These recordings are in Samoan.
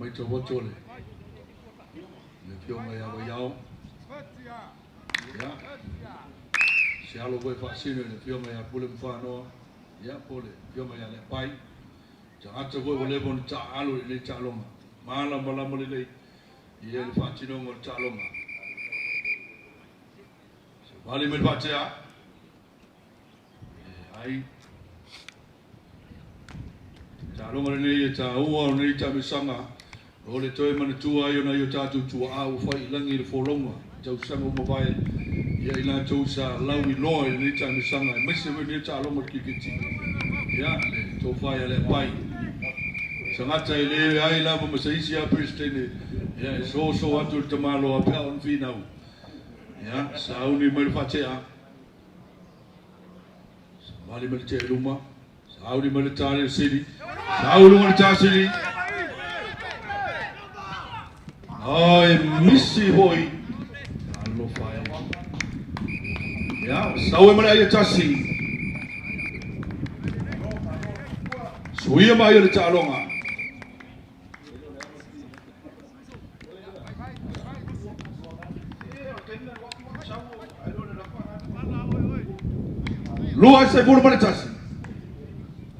Matau atu o le afioga ia Vaiao. Ia, se alo foi faasino i le afioga ia Pule ma Fanoa, ia po o le afioga ia Leapai. Tagata foi ua leva ona taaalo i lenei taaloga, malamalama lelei ia le faatinoga o le taaloga. Savali mai le faatea. E ai. Taaloga lenei e taua o lenei taamilosaga o le toe manatua ai o nai o tatou tuaa ua fai i lagi i le folauga tausaga ua mavae, ia i latou sa lauiloa i lenei taamilosaga aemaise foi lenei taaloga o le kiriketi. Ia le tofa ia Leapai, tagata e le ai lava ma se isi a Peresetene, ia e soso atu le tamaloa pe a ona finau. Ia sauni mai le faatea, savali mai le tea i luma, sauni mai le tale sili, sau luga le tasili. Ai misi hoi. Alofa e. Ia, sau e male ai e tasi. Suia mai o le taaloga. 21.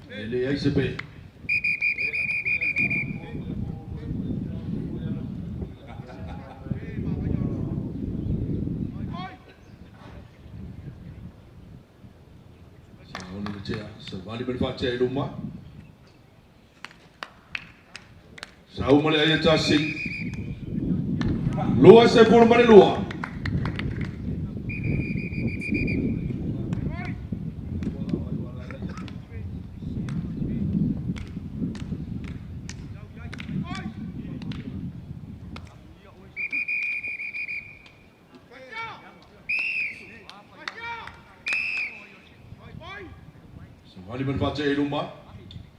E leai se pe. Sauni le tea, savali mai le faatea i luma. Sau ma le ai e tasi. 22. Savali mai le faatea i luma.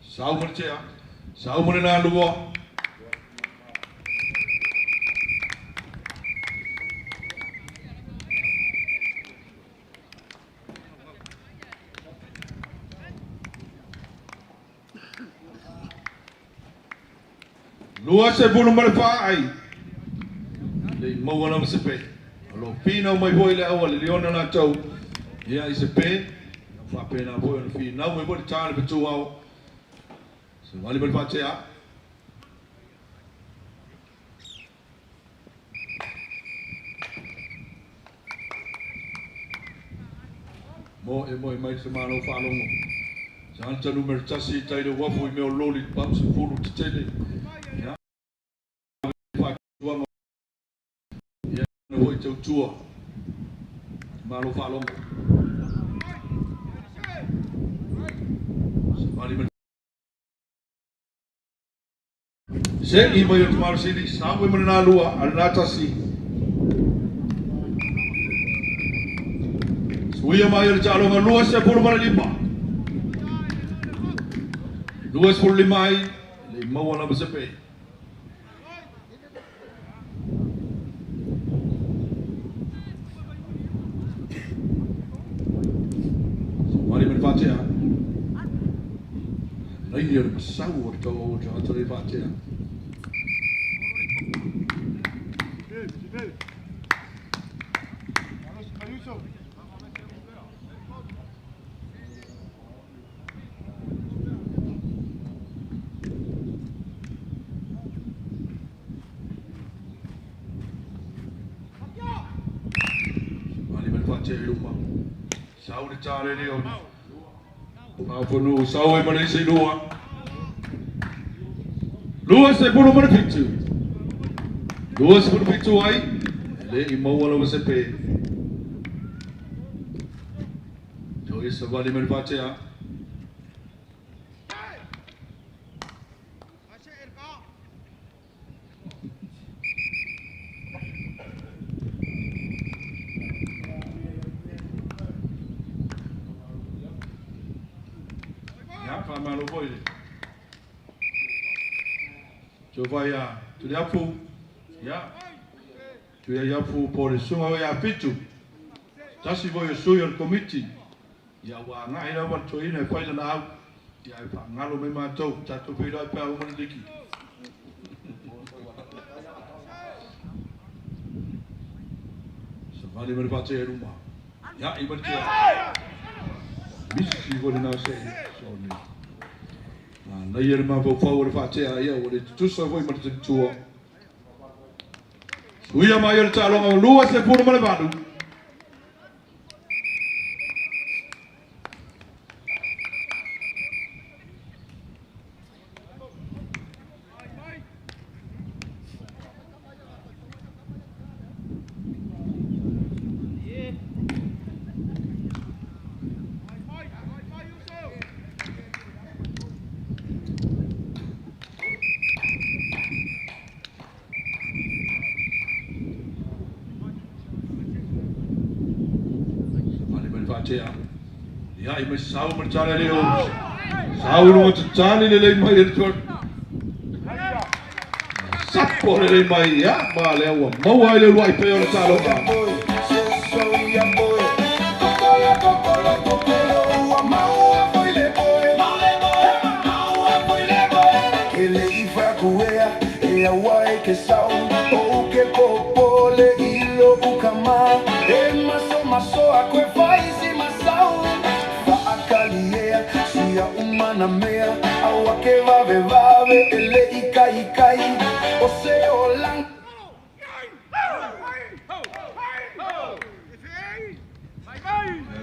Sau ma le tea. Sau ma le lalua. 24 ai. Le i maua lava se pe. O lo o finau mai foi le au a le Leona latou ia i se pe. Faapena foi ona finau mai foi le tā le fetuao. Savali mai le faatea. Mo e moe mai se malo faalogo. Tagata numera 1 i tai le uafu i mea o loli pau sefulu tetele. Ia, faatuaga. Ia, na foi tautua. Malo faalogo. Savali mai. Se i mai o te Malosili, sau e ma le nā lua, a le nā tasi. Suia mai o le taaloga 25. 25 ai, le i maua lava se pe. Savali mai le faatea. Nei o le masau o le tau o tagata le faatea. Savali mai le faatea i luma. Sau le tālele o Paoponu, sau e ma le isi lua. 27. 27 ai, le i maua lava se pe. Toe savali mai le faatea. Ia, faamalo foi le Tofai ia Tuliapu, ia, Tuiafu po o le susuga o ia Fitu, tasi foi o sui o le komiti, ia ua agai lava le toeaina e fai lana au, ia ae faagalo mai matou, tatou feiloai pe a uma le liki. Savali ma le faatea i luma. Ia i ma le tea. Misi foi lena se soni. Manaia le mafaufau o le faatea ia ua le tutusa foi ma le talitua. Suia mai o le taaloga 28. Faatea. Ia i mai sau ma le tala leo. Sau lunga tatali lelei mai e le tua. Sapo lelei mai ia ma lea ua maua ai le uluai pea o le taaloga.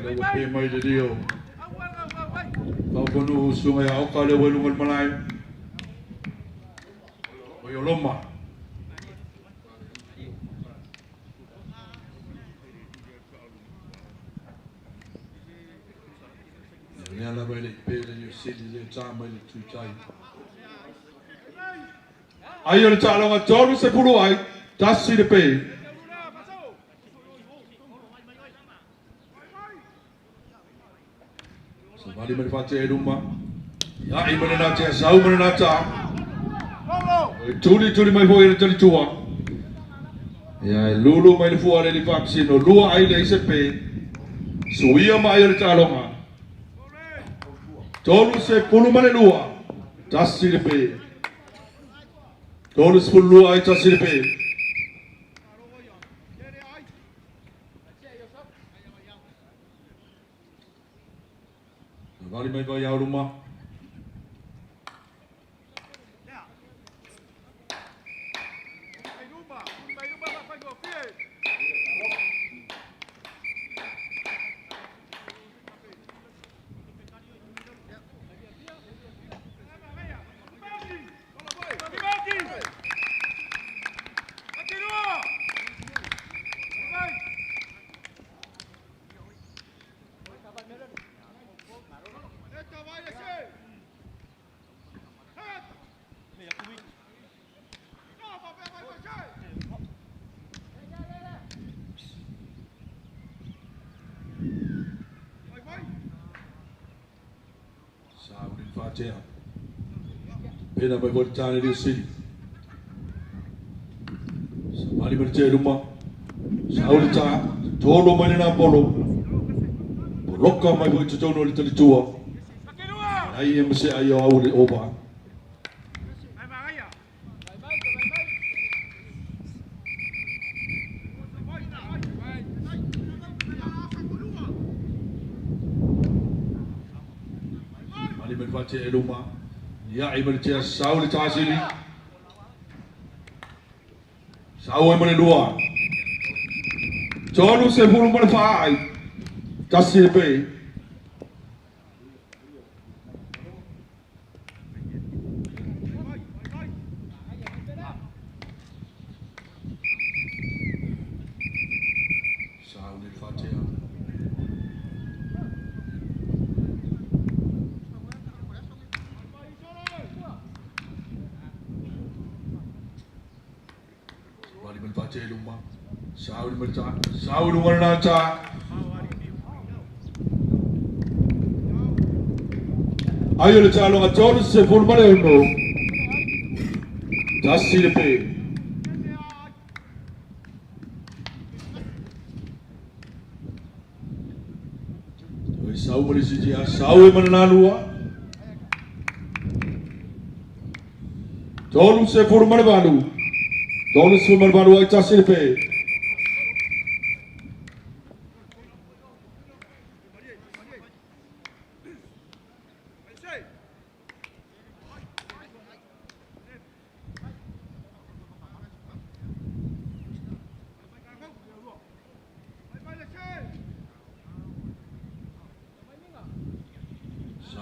Lea ua pe mai le leo. Faufonu usuga ia oka le ua i luga o le malae. O i o Loma. Lea lava e le i pe le leo sili le tā mai le tuitai. Ai o le taaloga 30 ai, 1 le pe. Savali ma le faatea i luma. Ia i ma le natea, sau ma le nata. E tuli tuli mai foi le talitua. Ia e lulu mai le fua le li faamasino, 2 ai le ise pe. Suia mai o le taaloga. 32, 1 le pe. 32 ai 1 le pe. Savali mai vai au luma. Faatea. Pena mai foi le tāne leo sili. Savali mai le tea i luma. Sau le tā. Tolo mai le nā polo. Poloka mai foi totonu o le talitua. Ai e mase ai o au le opa. Savali mai le faatea i luma. Ia i ma le tea sau le tāsili. Sau ai ma le 2. 34 ai. 1 le pe. Sau le faatea. Wali mai faatea i luma. Sau le mai tā. Sau lunga le nata. Ai o le taaloga 36. 1 le pe. Oi sau ma le siti a sau e mana nalua. 38. 38 ai 1 le pe.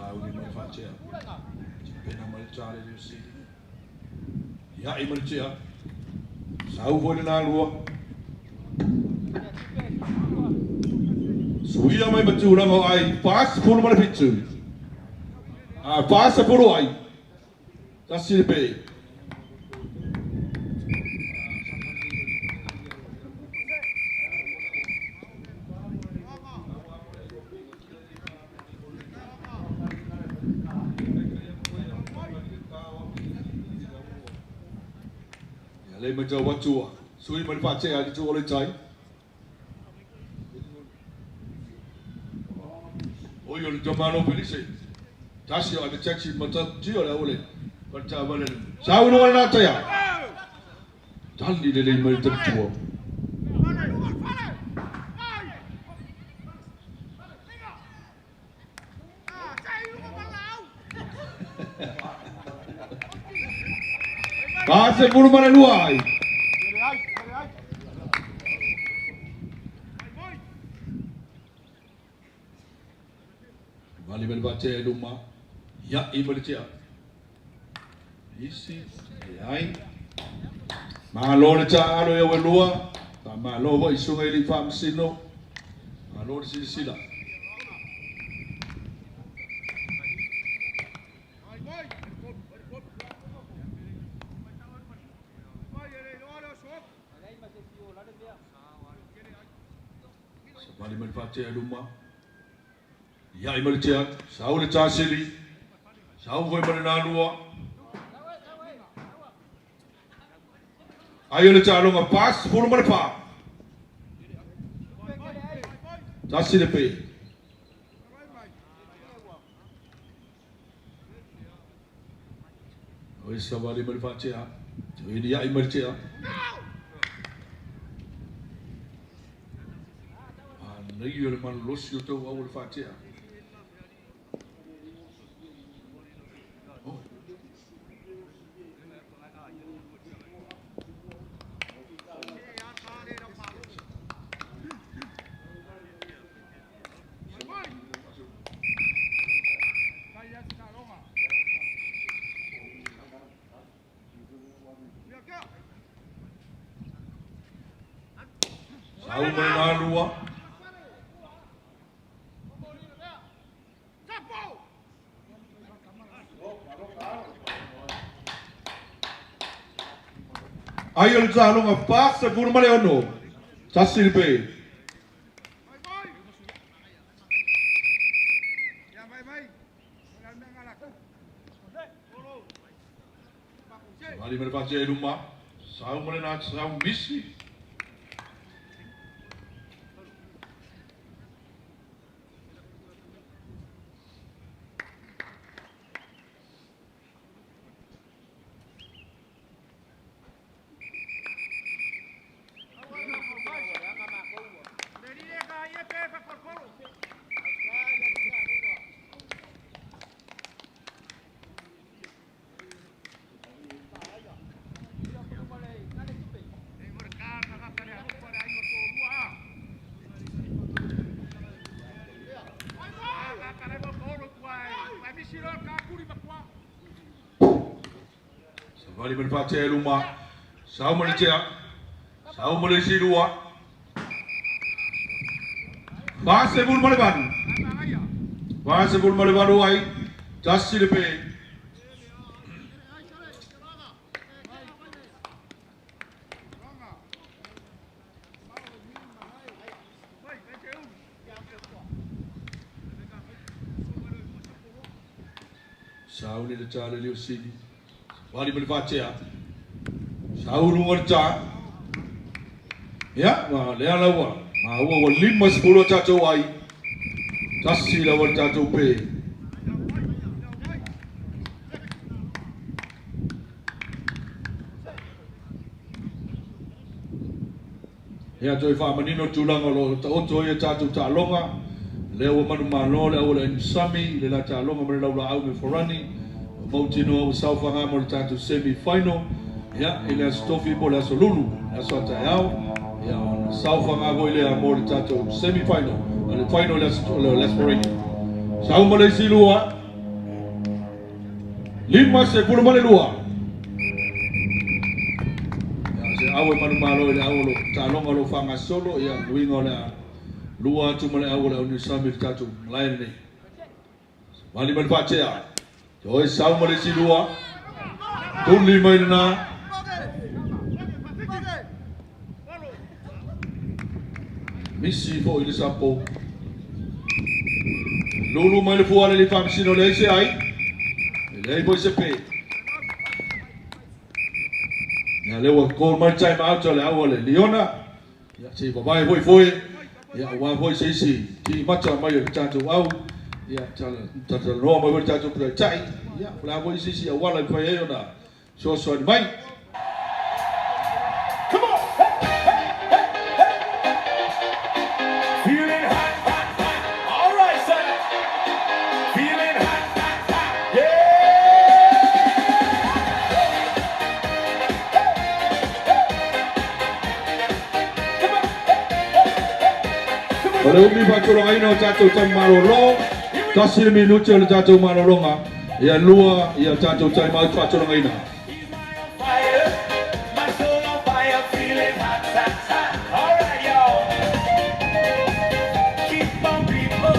Sauni mai faatea. Pena mai le tale le sili. Ia i mai le tea. Sau foi le nalua. Suia mai matulaga o ai 47. A 40 ai. Tasi le pe. Ia le mai tau atua. Sui mai le faatea le tu o le tai. Oi o le tamalo Felise. Tasi o ave taxi ma tau tio le aule. Palta vale. Sau no na taia. Tali le le mai tau. 42 ai. Vali mele batea luma. Ya i mele tea. Isi, e ai. Malo le ta alo ia welua. Ta malo wa isunga ili whaamsino. Malo le silasila. Vali mele fatea luma. Ia i mele tea. Sau le tāsili. Sau foi mele nālua. Ai o le tālonga pas, pulu mele pā. Tasi le pe. O sa vali mele fatea. Te ia i mele tea. Nei o le malolosi o tau au o le fatea. Sau mai nā lua. Ai o le tālonga 46. Tasi le pe. Vali mai le fatea i luma. Sau mai le nā sau misi. Vali mai le fatea i luma. Sau mai le tea. Sau mai le silua. 48. 48 ai. Tasi le pe. Sau le tale le sili. Vali mai le fatea. Sau lunga le tā. Ia, ma lea laua. Ma ua ua 50 tātou ai. Tasi laua le tātou pe. Ia toi whaamanino tūlanga lo ta oto ia tātou tālonga. Lea ua manu malo le au le sami le la tālonga ma le laula au me forani. O mautino au sauwhanga mo le tātou semi-final. Ia, i le aso tofi po le aso lulu. Le aso ata eau. Ia, ona sauwhanga go i lea mo le tātou semi-final. Le final le aso le aso forani. Sau ma le silua. 52. Ia, se au e manumalo i le au o lo taaloga o lo o faagasolo, ia, luiga o le a lua atu ma le au o le au Niusami i le tatou malae lenei. Savali mai le faatea. Toe sau ma le isi lua. Tuli mai lena. Misi foi le sapo. Lulu mai le fua le faamasino leai se ai. E leai foi se pe. Ia lea ua call mai le time out a le au a le Liona. Ia se i vavae foi foe. Ia aua foi se isi timata mai o le tatou au. Ia talatalanoa mai foi le tatou taitai. Ia o le a foi se isi auala e mafai ai ona fesoasoani mai. Come on. Hey, hey, hey, hey. Feeling hot, hot, hot. All right, son. Feeling hot, hot, hot. Yeah. Hey, hey. Come on. Hey, hey, hey. Come O on. le umi faatulagaina o tatou taimi malolo, 1 le minute o le tatou malologa, ia lua ia tatou time out faatulagaina. He's my on fire, my soul on fire, feeling hot, hot, hot. All right, y'all. Keep on people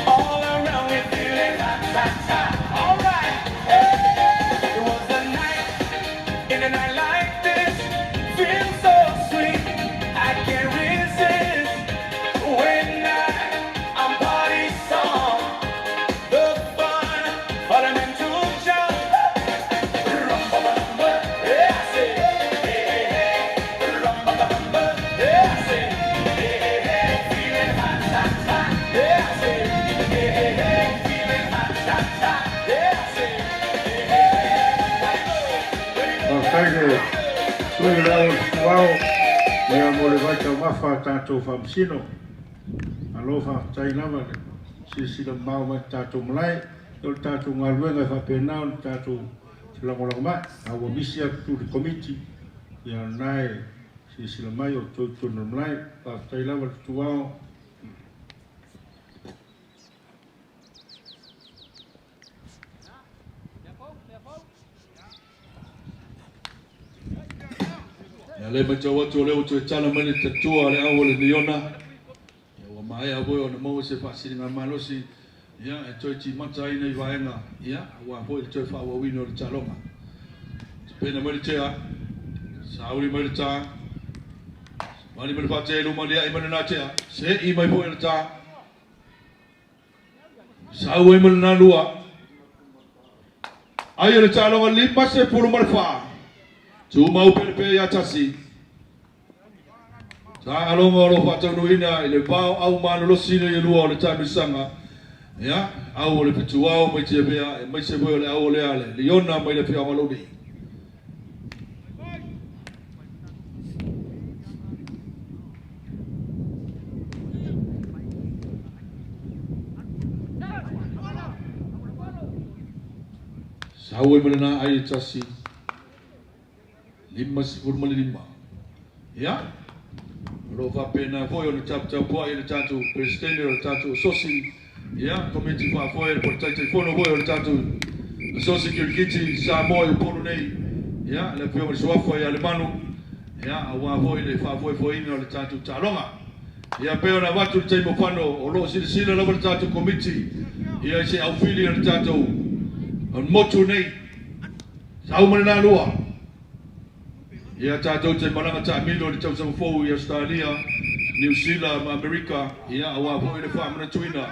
all around me feeling hot, hot, hot. All right. Hey. It was a night, in a night like this, feels so sweet. I can't resist when I'm party song, the fun, fundamental jump. Yeah, I say, hey, hey, hey. Rum-ba-ba-bum-ba. Yeah, I say, hey, hey, hey. Feeling hot, hot, hot. Yeah, I say, hey, hey, hey. Feeling hot, hot, hot. Yeah, I say, hey, hey, hey. Where you go? Faafetai le sui le au tuao ia mo le vaitaumafa a tatou faamasino. Malo faafetai lava le silasila mamao mai tatou malae, o le tatou galuega e faapena ona tatou felagolagomai. A ua misi atu le komiti, ia lena e silasila mai o outou i totonu o le malae. Faafetai lava le tuao. Ia le matau atu o lea ua toe tala mai le tatua le au o le Liona. Ia ua maea foi ona maua se faasiliga malosi ia e toe timata ai nei vaega ia aua foi le toe faaauauina o le taaloga. Pena mai le tea, sauli mai le tā, mali mai le faatea i luma liai mai lena tea, se'i mai foi le tā, sau ai ma lena lua. Ai o le taaloga 54, tumau pele ia tasi. Taaloga o lo faataunuuina i le vao au malolosi le lua o le taamilosaga. Ia, au o le Fetuao mai Tiavea, e mai se foi o le au o le ale, Liona mai le afioaga o Laulii. Sau ai ma lena ai e tasi, 55. Ia, o lo o faapena foi ona taputapuai le tatou Peresetene o le tatou Asosi, ia, komiti faafoe po o le Taitaifono foi o le tatou Asosi Kirikiti Samoa i Upolu nei, ia, le afioga i le Suafa ia Lemanu, ia, aua foi le faafoefoeina o le tatou taaloga. Ia pei ona avatu le taimi fano o lo o silasila lava le tatou komiti, ia i se aufili o le tatou motu nei. Sau ma lena lua. Ia tatou te malaga taamilo i le tausaga fou i Australia, Niu Sila ma Amerika, ia aua foi le faamanatuina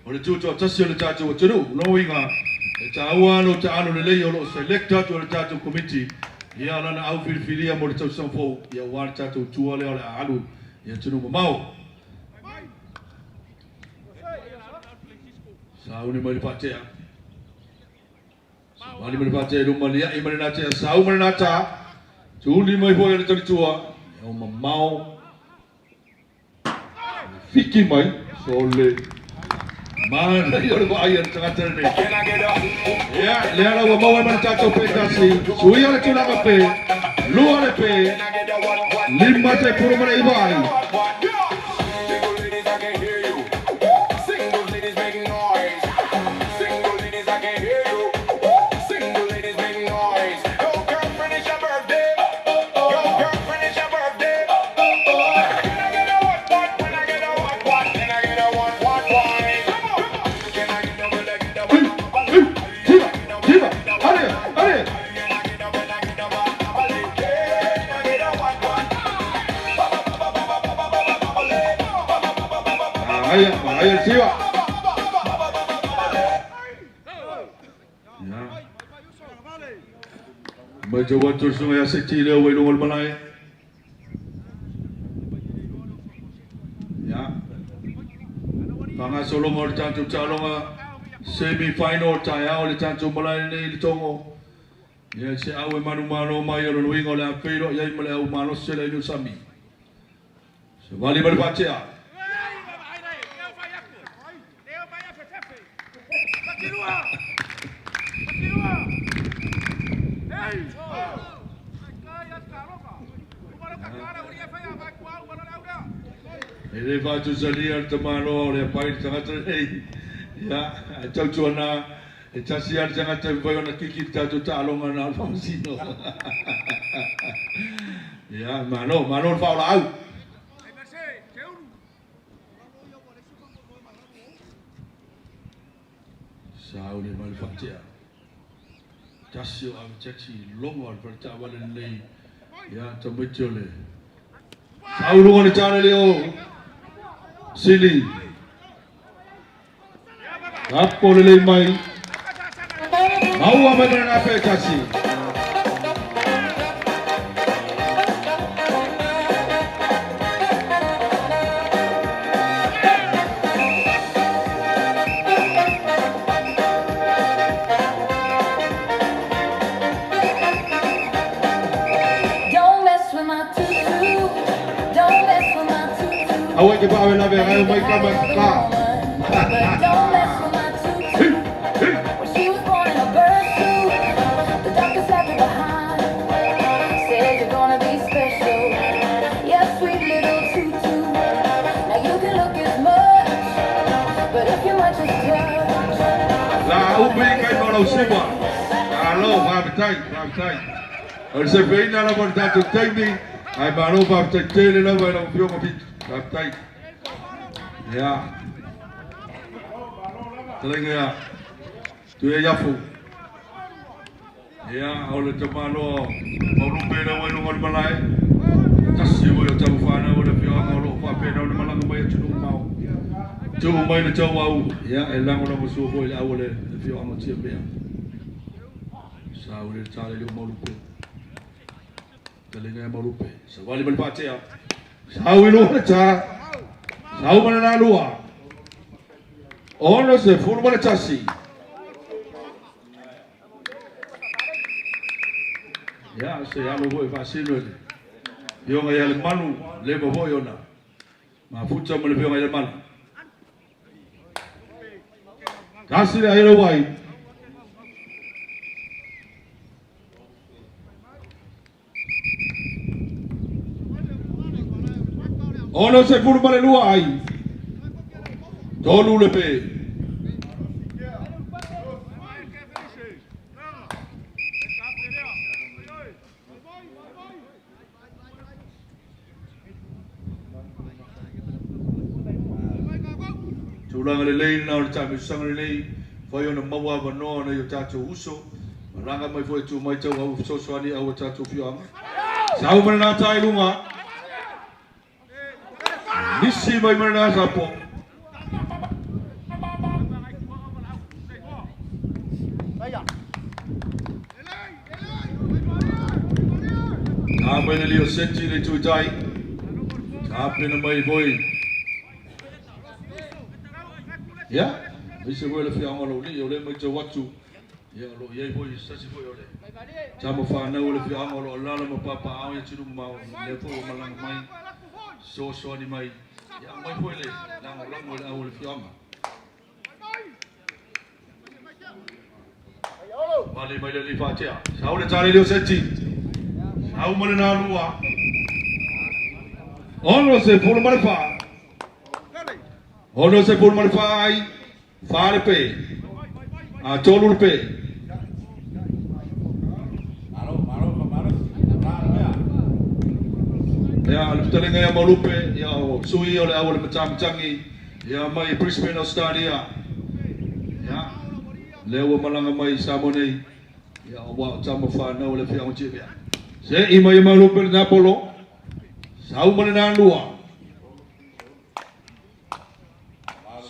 o le tutoatasi o le tatou atunuu. Lona uiga, e taua lo taalo lelei o lo o select atu e le tatou komiti, ia lana au filifilia mo le tausaga fou, ia aua le tatou tua lea o le a alu i atunuu mamao. Sauni mai le faatea. Mali mai le faatea i luma liai ma lena tea, sau ma lena tā. Tuli mai foi le talitua, e o mamao. Fiki mai, sole. Manaia o le vaai a le tagata lenei. Can I get a Ia, lea la ua maua ai ma le tatou pe tasi. Suia le tulaga pe, lua le pe, Can I get a what, what? 59 ai. What, what? Single ladies, I can hear you. Single ladies making noise. Single ladies, I can hear you. Single Manaia, manaia le siva. Ia. Matau atu le susuga ia Seti lea ua i luga o le malae. Ia. Faagasologa o le tatou taaloga semi final taeao i le tatou malae lenei i Letogo. Ia se au e manumalo mai o lona uiga o le a feiloai ai ma le au malosi o le Ainiu Sami. Savali ma le faatea. E le faatusalia le tamaloa o le apai le tagata lenei. Ia, ae tautuana e tasi lava le tagata e mafai ona kiki le tatou taaloga na o le faamasino. Ia, malo, malo le faaolaau. Saule mai le faatea. Tasi o ave taxi logo o le fale taavale lenei. Ia, tamaiti o le sauluga le tala le o Sili. Apo lelei mai. Maua mai mana nafe tasi. Don't mess with my tutu. Don't mess with my tutu. Aua ke pa la vera mai ka mai ka. But don't mess with my tutu. When she was born in a bird suit, the doctor slapped her behind. Said you're gonna be special. Yeah, sweet little tutu. Now you can look as much, but if you much as touch. La upi kai mo lau siwa. Alo, faafetai, faafetai. O le sefeina lava o le tatou taimi, ae malo faafetai tele lava i lau Afioga Fitu. Faafetai. Ia. Fetalaiga ia Tuiaiafu. Ia, o le tamaloa Maulupe lea ua i luga o le malae. Tasi foi o tamafanau o le afioaga o lo o faapena ona malaga mai atunuu mamao. Tuu mai le tauau, ia, e lagolagosua foi i le au a le afioaga o Tiavea. Saule le tala i le Maulupe. Fetalaiga ia Maulupe. Savali ma le faatea. Sau i luga le ta. Sau ma le lalua. 61. Ia, se alo foi faasino i le Afioga ia Lemalu, leva foi ona mafuta ma le Afioga ia Lemalu. Tasi le aile wai. 62 ai. Tolu le pe. Tulaga lelei lena o le taamilosaga lenei, fai ona maua avanoa nai o tatou uso, malaga mai foi e tu mai tau au fesoasoani au a tatou afioaga. Sau ma lena ta i luga, nisi mai ma lena sapo. Ta mai le lio seti le tuitai, tapena mai foi. Ia, aemaise foi o le afioaga o Laulii, o lea e matau atu, ia, o lo o i ai foi se tasi foi o le tama fanau o le afioaga o lo o alaala ma papaaao i atunuu mamao, lea foi ua malaga mai, fesoasoani mai, ia aumai foi le lagolago i le au o le afioaga. Vale mai le alii faatea. Sau le tali leo seti. Sau ma le nalua. 64. 64 ai. Fa le pe. A tolu le pe. Ia, le fetalaiga ia Maulupe, ia o sui o le au o le Matamatangi, ia mai Brisbane, Australia. Ia, lea ua malaga mai i Samoa nei, ia aua o tama fanau o le afioaga o Tiavea. Se'i mai e Maulupe le Napolo, sau ma le Nalua.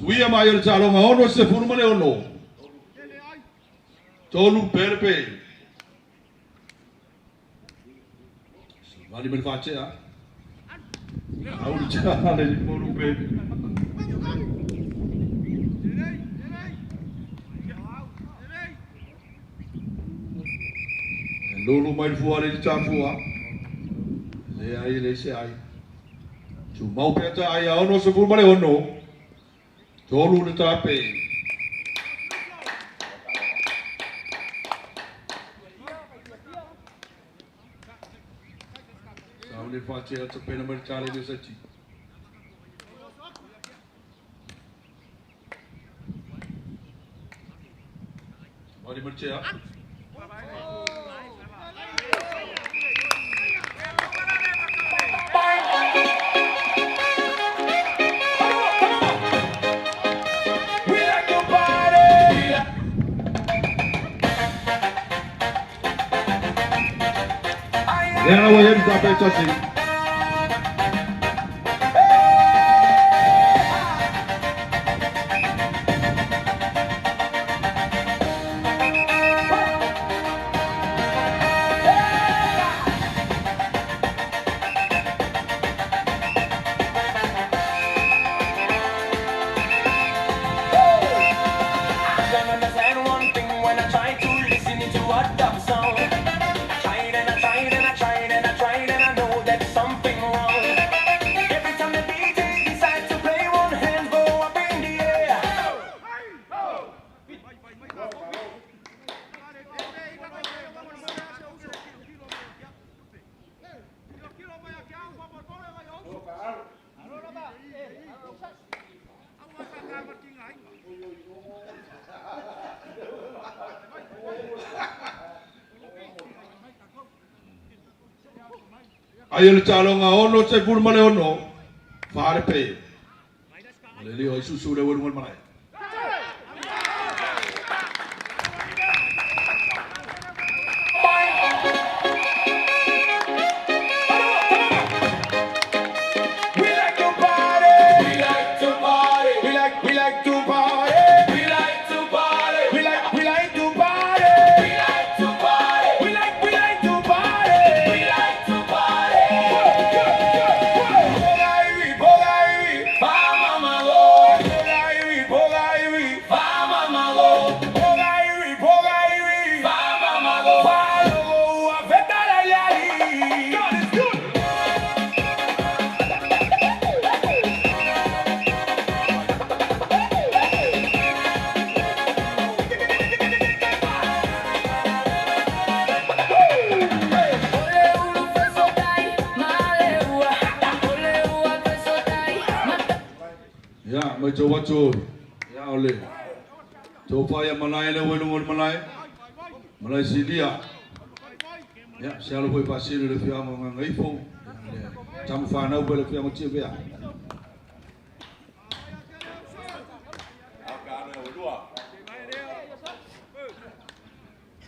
Suia mai o le taloga 66. Tolu pere pe. Vali me le faatea. Au le tale le molu pe. Lulu mai le fua le tafua. Le ai le se ai. Tu mau pea ta ai a 66. Tolu le tape. Sau le faatea ta pena mai le tale le sati. Mari marchea. We like to party. Lea na wai hemi tape tasi. I can understand one thing when I try to listen to a dub song. I tried and I tried and I tried and I tried and I know that something wrong. Every time the DJ decides to play, one hand go up in the air. Ai o le taloga 66, whaare pe. Le leo ai susu le walu ngal malae. We like to party. We like to party. We like to party. We like to party. We like to party. We like to party. We like to party. We like to party. Pogaiwi, pogaiwi, fama mago. Pogaiwi, pogaiwi, fama mago. Pogaiwi, pogaiwi, fama mago. Falogo, afetara yari. God is good. Ia, mai tau atu, ia o le. Tau whaia malae le walu ngal malae. Malae silia. Ia, se alo foi pasino le fianga o ngangaifo. Ia, le tamu whanau pe le fianga tia pea.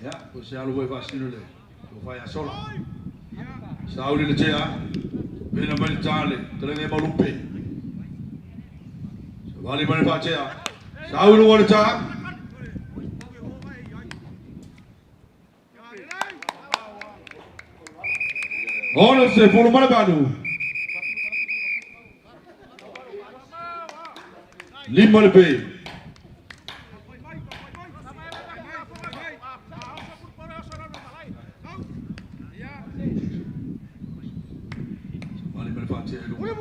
Ia, ko se alo foi pasino le. Tau whaia sola. Sauli le tea. Pena mai le tale. Tele malupe. Vali mai le whatea. Sauli le wale tā. 68. Lima le pe. Vali mai le whatea i lunga.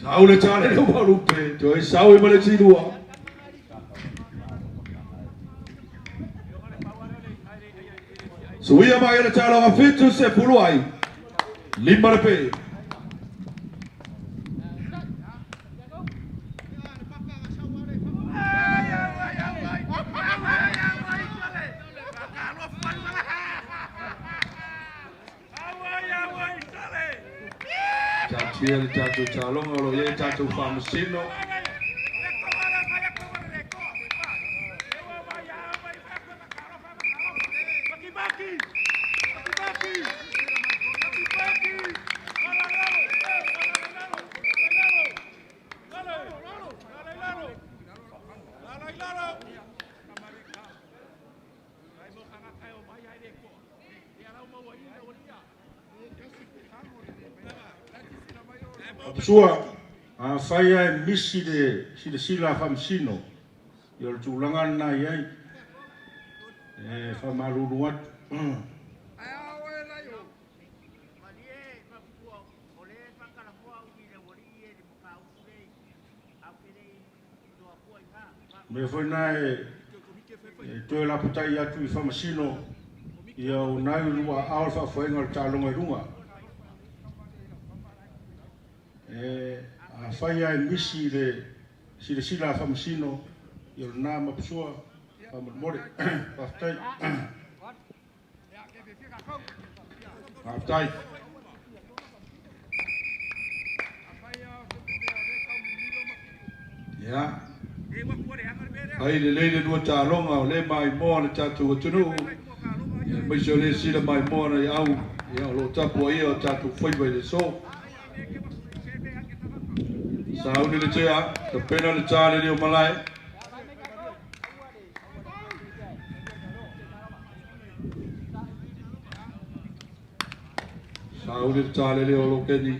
Sau le tale le malupe. Toi sau i male tilua. Suia mai le taloga 70 ai. Lima le pe. Tatia le tatou taloga o lo i ai tatou faamasino. Apasua, afai lava e misi le silasila a Faamasino, ia o le tulaga lena e i ai. E faamalulu atu. O mea foi na e toe lapatai atu i Faamasino, ia o na e i lua aao le faafoega o le taaloga i luga. E afai lava e misi le silasila a Faamasino, ia o lena Mapasua, faamolemole. Faafetai. Faafetai. Ia. Ai lelei le lua taaloga o le maimoa le tatou atunuu. Ia aemaise o le sila maimoa nai au. Ia o lo o tapuaia o tatou faiva i le aso. Sauni le tea, tapena le tā le leo malae. Sauni le tā le leo o Lokeni.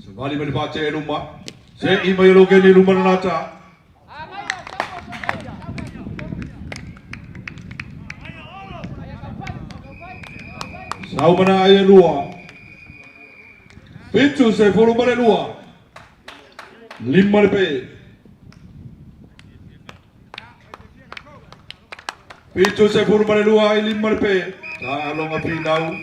Savali mai le faatea i luma. Se i mai o Lokeni i luma lana tā. Sau mana ai e lua. 7 se fulu ma le lua. 5 le pe. 7 se fulu ma le lua ai 5 le pe. Taaloga finau.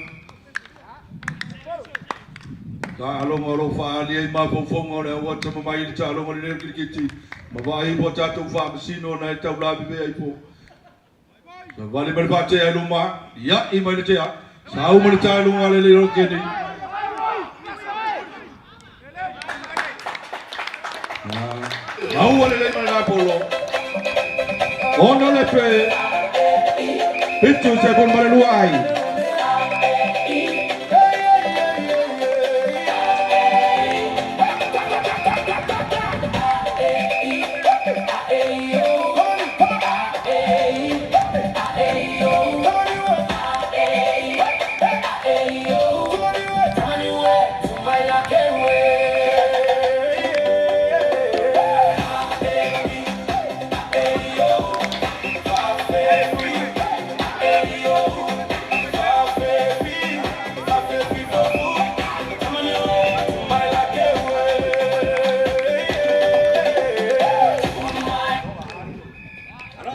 Taaloga o lo o faaali ai mafaufauga o le au atamamai i le taaloga lenei o le kirikiti. Ma vaai ua tatou faamasino na e taulavevea ifo. Savali mai le faatea i luma, ia'i mai le tea. Sau ma le tā i luga le leo keni. Maua lelei ma le polo. 6 le pe. 7 se ma le lua ai.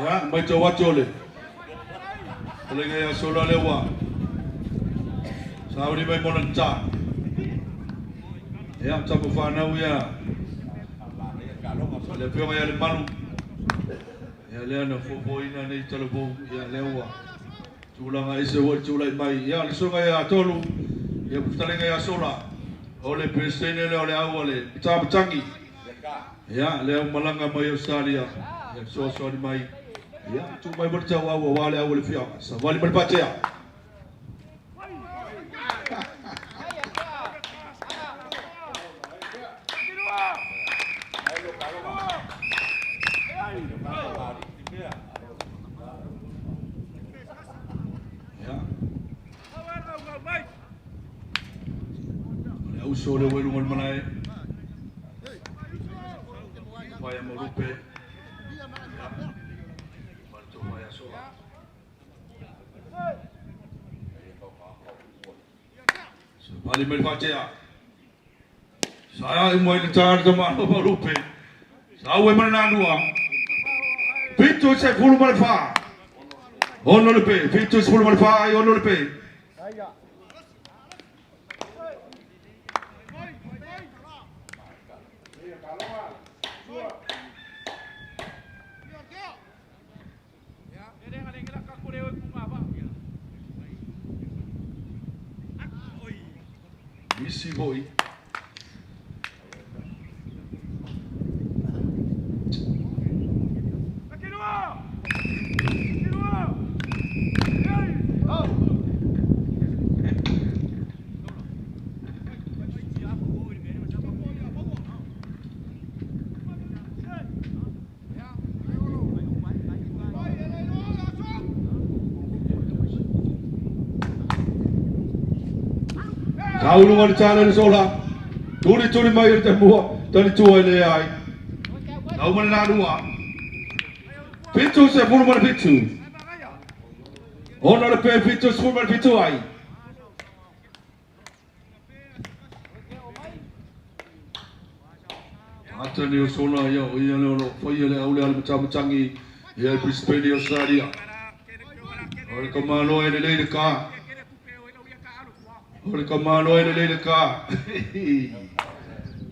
Ia, matau atu o le fetalaiga ia Sola lea ua sauni mai mo lana tā. Ia, tama fanau ia, le afioga ia Lemalu, ia lea na foafoaina nei talavou, ia lea ua tulaga ese ua tulai mai. Ia, le susuga ia Tolu, ia fetalaiga ia Sola, o le Peresetene lea o le au a le Matamatagi. Ia, lea ua malaga mai Australia, ia fesoasoani mai. Ia, tuu mai mo le tauau aua le au o le afioaga. Savali ma le patea. Ia. O le auso lea ua i luga o le malae. Paia Malupe. Ia. Ma le tofa ia Sola. Savali mai le faatea. Sa i mai le tā le tama o Malupe. Sau e ma le nalua. 74. 6 le pe. 74 ai 6 le pe. Misi foi. Tau luga le tala le sola. Tuli tuli mai le tamua, tali tua i le ai. Lau ma le nalua. 77. Ona le pe 77 ai. Ata ni o sola ia o ia le olo whai le au le ale matamatangi ia i Brisbane o Australia. O le kamalo e le leile ka. O le kamalo e le leile ka.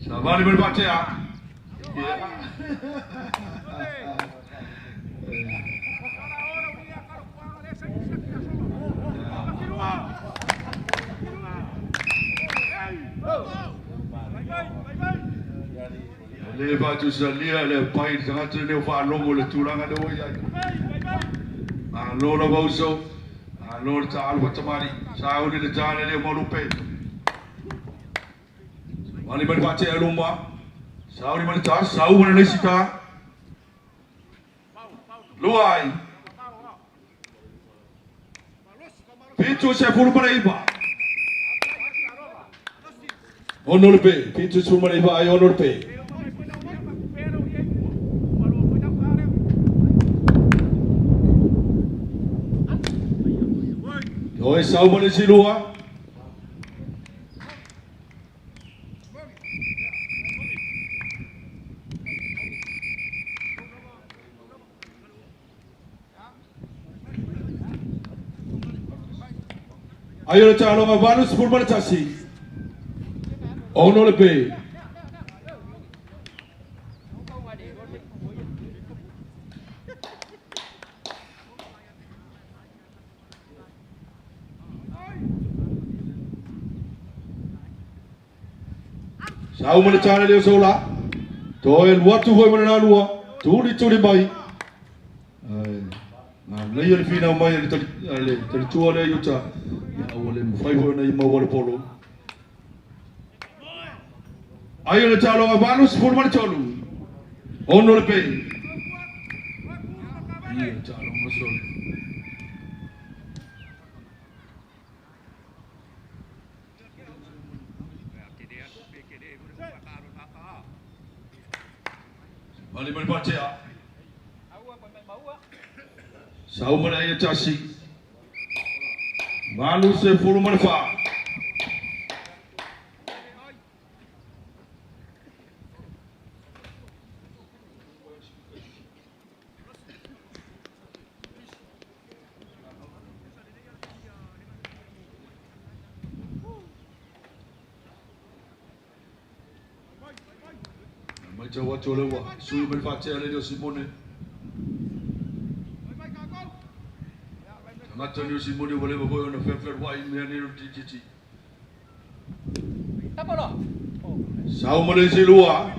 Sa vale mele patea. Le fatu salia le pai tangata le wha longo le tūranga le oi ai. A lo la vauso, a lo le ta alu tamari, sa uli le tāne le malupe. Mali mali pate aluma, sa uli mali ta, sa uli le sita. Luai. 79. Ono le pe, 79 ai ono le pe. Oi sau ma le silua. Ai o le tālonga 81. Ono le pe. Sau ma le tāne leo sola. Toe luatu hoi mana lua. Tuli tuli mai. Ai. Ngā lei o le whina mai le tali tua le iuta. Ia aua le mwhai hoi na i maua le polo. Ai o le tālonga 83. Ono le pe. Ia tālonga sole. Mali mali patea. Sau mana ia tasi. 84. Mai tau atu o le ua. Sui mai whatea le leo Simone. Tangata ni o Simone wa lewa hoi ona whewhera wai mea ni ro tititi. Sau ma le silua.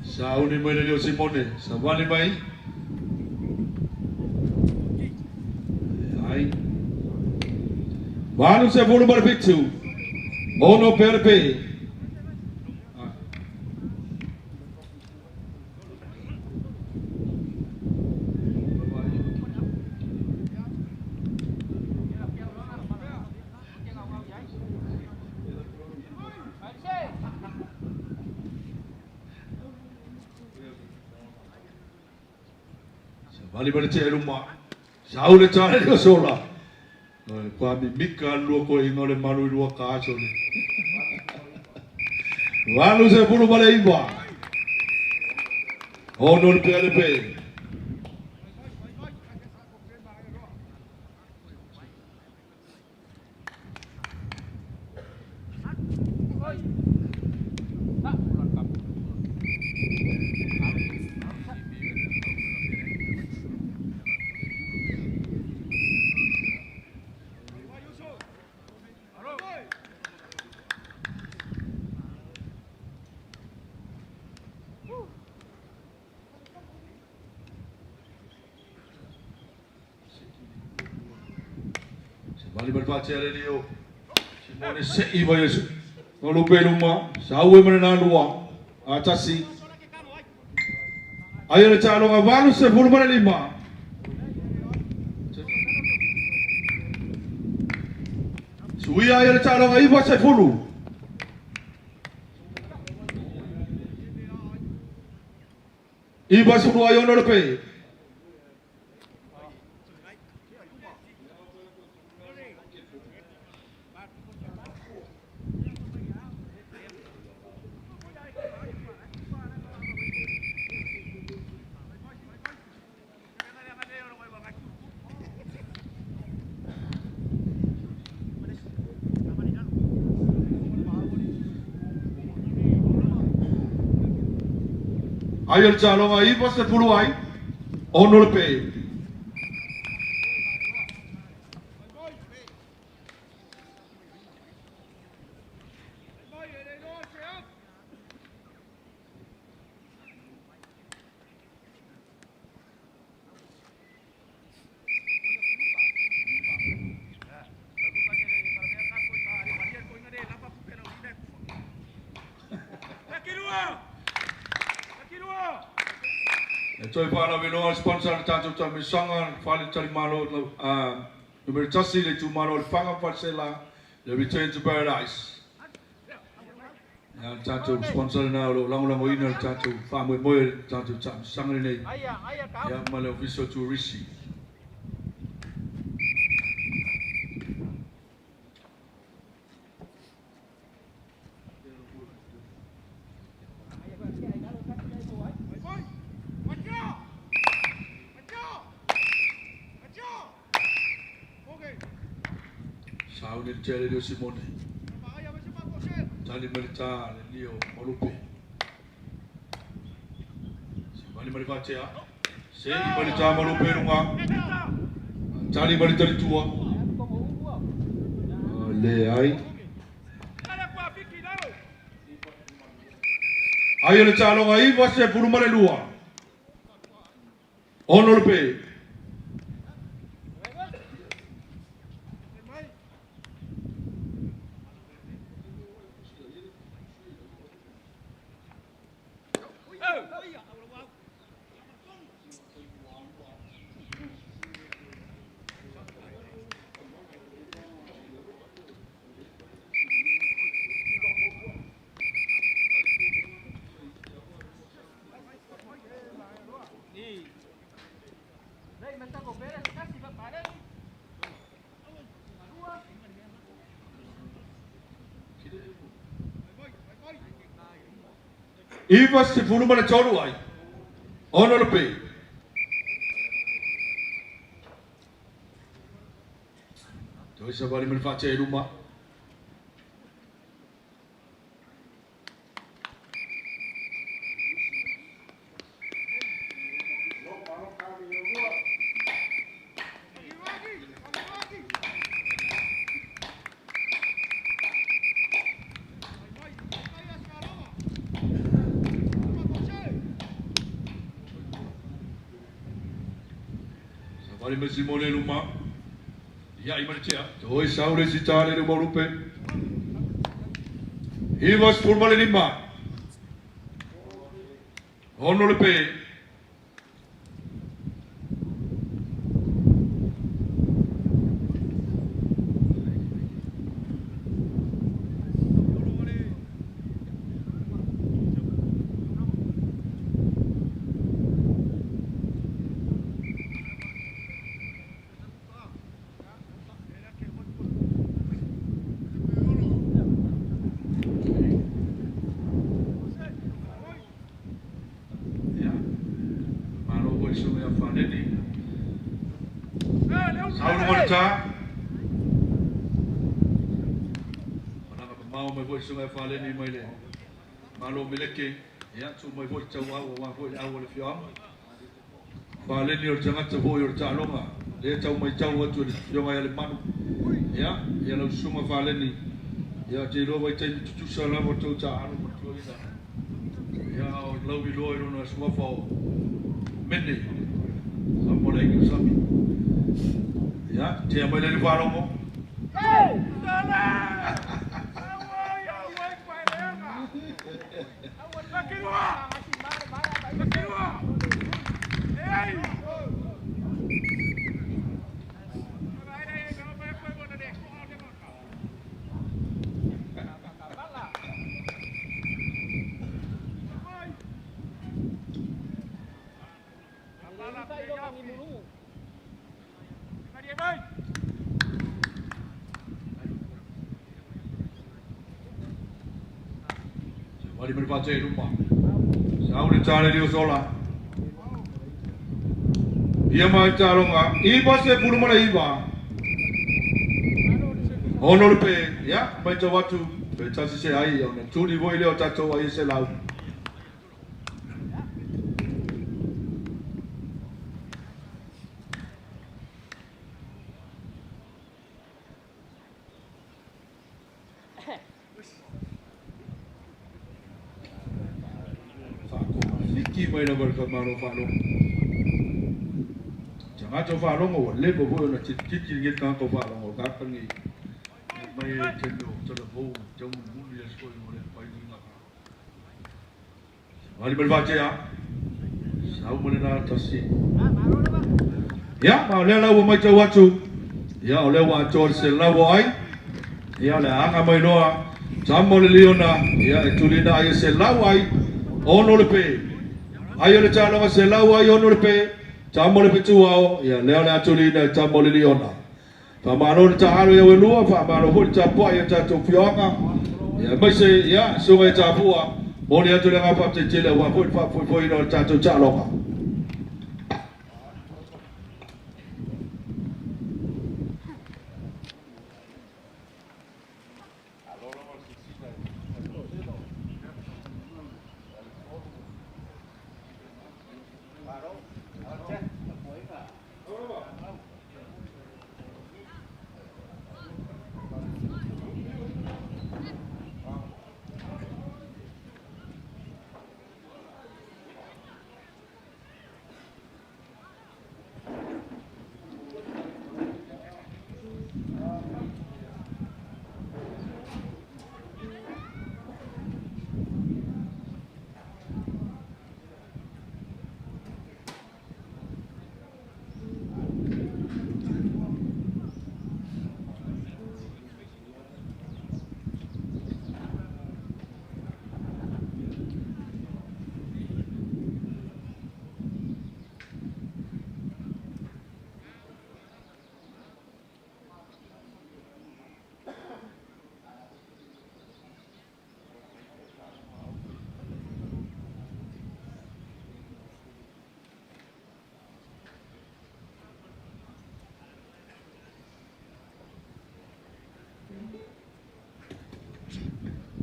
Sau ni mai le leo Simone. Sa wani mai. Ai. 87. Ono pere pe. Sa vali mali te ruma. Sau le tāne leo sola. Kua mi mika lua ko inga le malu i lua ka aso le. 89. Ono le pe le pe. Vali mali pate ale leo. Simone se i vai aso. Malupe i luma, sau e ma lena lua, a tasi. Ai o le taaloga 85. Suia ai o le taaloga 90. 90 ai ono le pe. Ai o le taaloga 90 ai, ono le pe. E toe faalaveloa le sponsor le tatou taamilosaga le fale talimalo numera 1 le itumalo o Lefaga ma Faleaseela le Return to Paradise. Ia le tatou sponsor lena o lo o lagolagoina le tatou faamoemoe o le tatou taamilosaga lenei. Ia ma le Ofisa o Turisi. Sauni le tele leo Simone. Tali mai le tā le lio Malupe. Simani mai le vatea. Se i mai le tā Malupe lunga. Tali mai le talitua. Le ai. Ai o le taaloga 92. Ono le pe. 93 ai. Ono le pe. Toi sa vali me le whatea i luma. Savali me Simone luma. Ia i maritea. Toi saure si tare le marupe. 95. Ono le pe. Malo meleke, ia tu mai foi tau au wa foi au le fioanga. Faleni o le tagata foi o le taaloga, le tau mai tau atu le fioanga ia le manu. Ia, ia lau susuga Faleni. Ia te iloa vai taimi tutusa lava tau taalo ma tuaina. Ia o lau iloa i lona suafa o Mene. Sa mo le ingi sami. Ia, te mai le faalogo. Mali ma le faatea i luma. Sau le tale lio sola. Ia mai taloga, 99. Ono le pe, ia, mai tau atu, pe tasi se ai, ona tuli foi lea o tatou ai e selau. Faakomafiki mai lava le faamalo faalogo. Tagata o faalogo ua leva foi ona tilititi lenei tagata o faalogo o tagata nei mai e tele o talavou tau mulimuli aso foi o le pailiga. Vali ma le vatea. Sau ma le na tasi. Ia, ma o lea la ua matau atu, ia o lea ua atoa le selau o ai, ia o le aga mai loa, tama o le liona, ia e tulina ai e selau ai, ono le pe. Ai o le taloga selau ai ono le pe, tama o le fetuao, ia lea o le a tulina e tama o le liona. Faamalo le taalo i auelua, faamalo foi le tapuai i a tatou afioaga, ia aemaise ia susuga i Tapua, momoli atu le agaga faafetai tele aua foi le faafoefoeina o le tatou taaloga.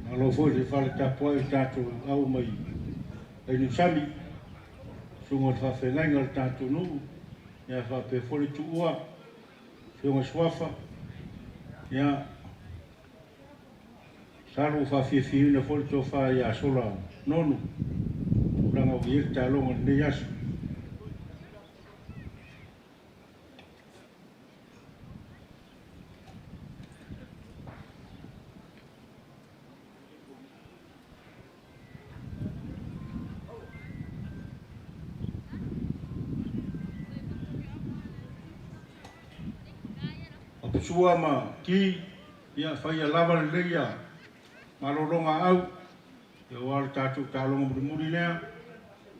Malo foi le fale tapuai o tatou au mai ai Niusami, susuga o le faafeagaiga o le tatou nuu, ia faapea foi le tuua, afioga Suafa, ia masalo ua faafiafiaina foi le tofa ia Sola Nonu, tulaga ua i ai le taaloga i lenei aso. Apusua ma Ki, ia faia lava lelei ia malologa au, ia aua le tatou taaloga mulimuli lea,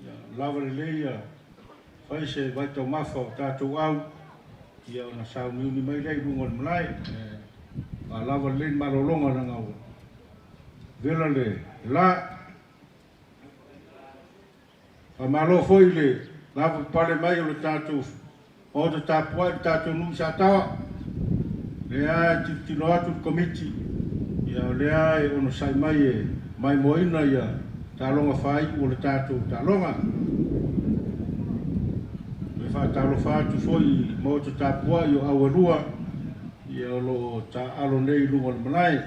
ia lava lelei ia fai se vaitaumafa o tatou au, ia ona sauniuni mai lea i luga o le malae, e faalava lelei le malologa leaga ua vela le la. Faamalo foi i le lavapapale mai o le tatou Maota tapuai i le tatou nuu i Sataoa. Lea e tilotilo atu le Komiti, ia o lea e onosai mai e maimoaina ia taaloga faaiu o le tatou taaloga. E faatalofa atu foi i Maota tapuai o Auelua, ia o lo o taaalo nei i luga o le malae.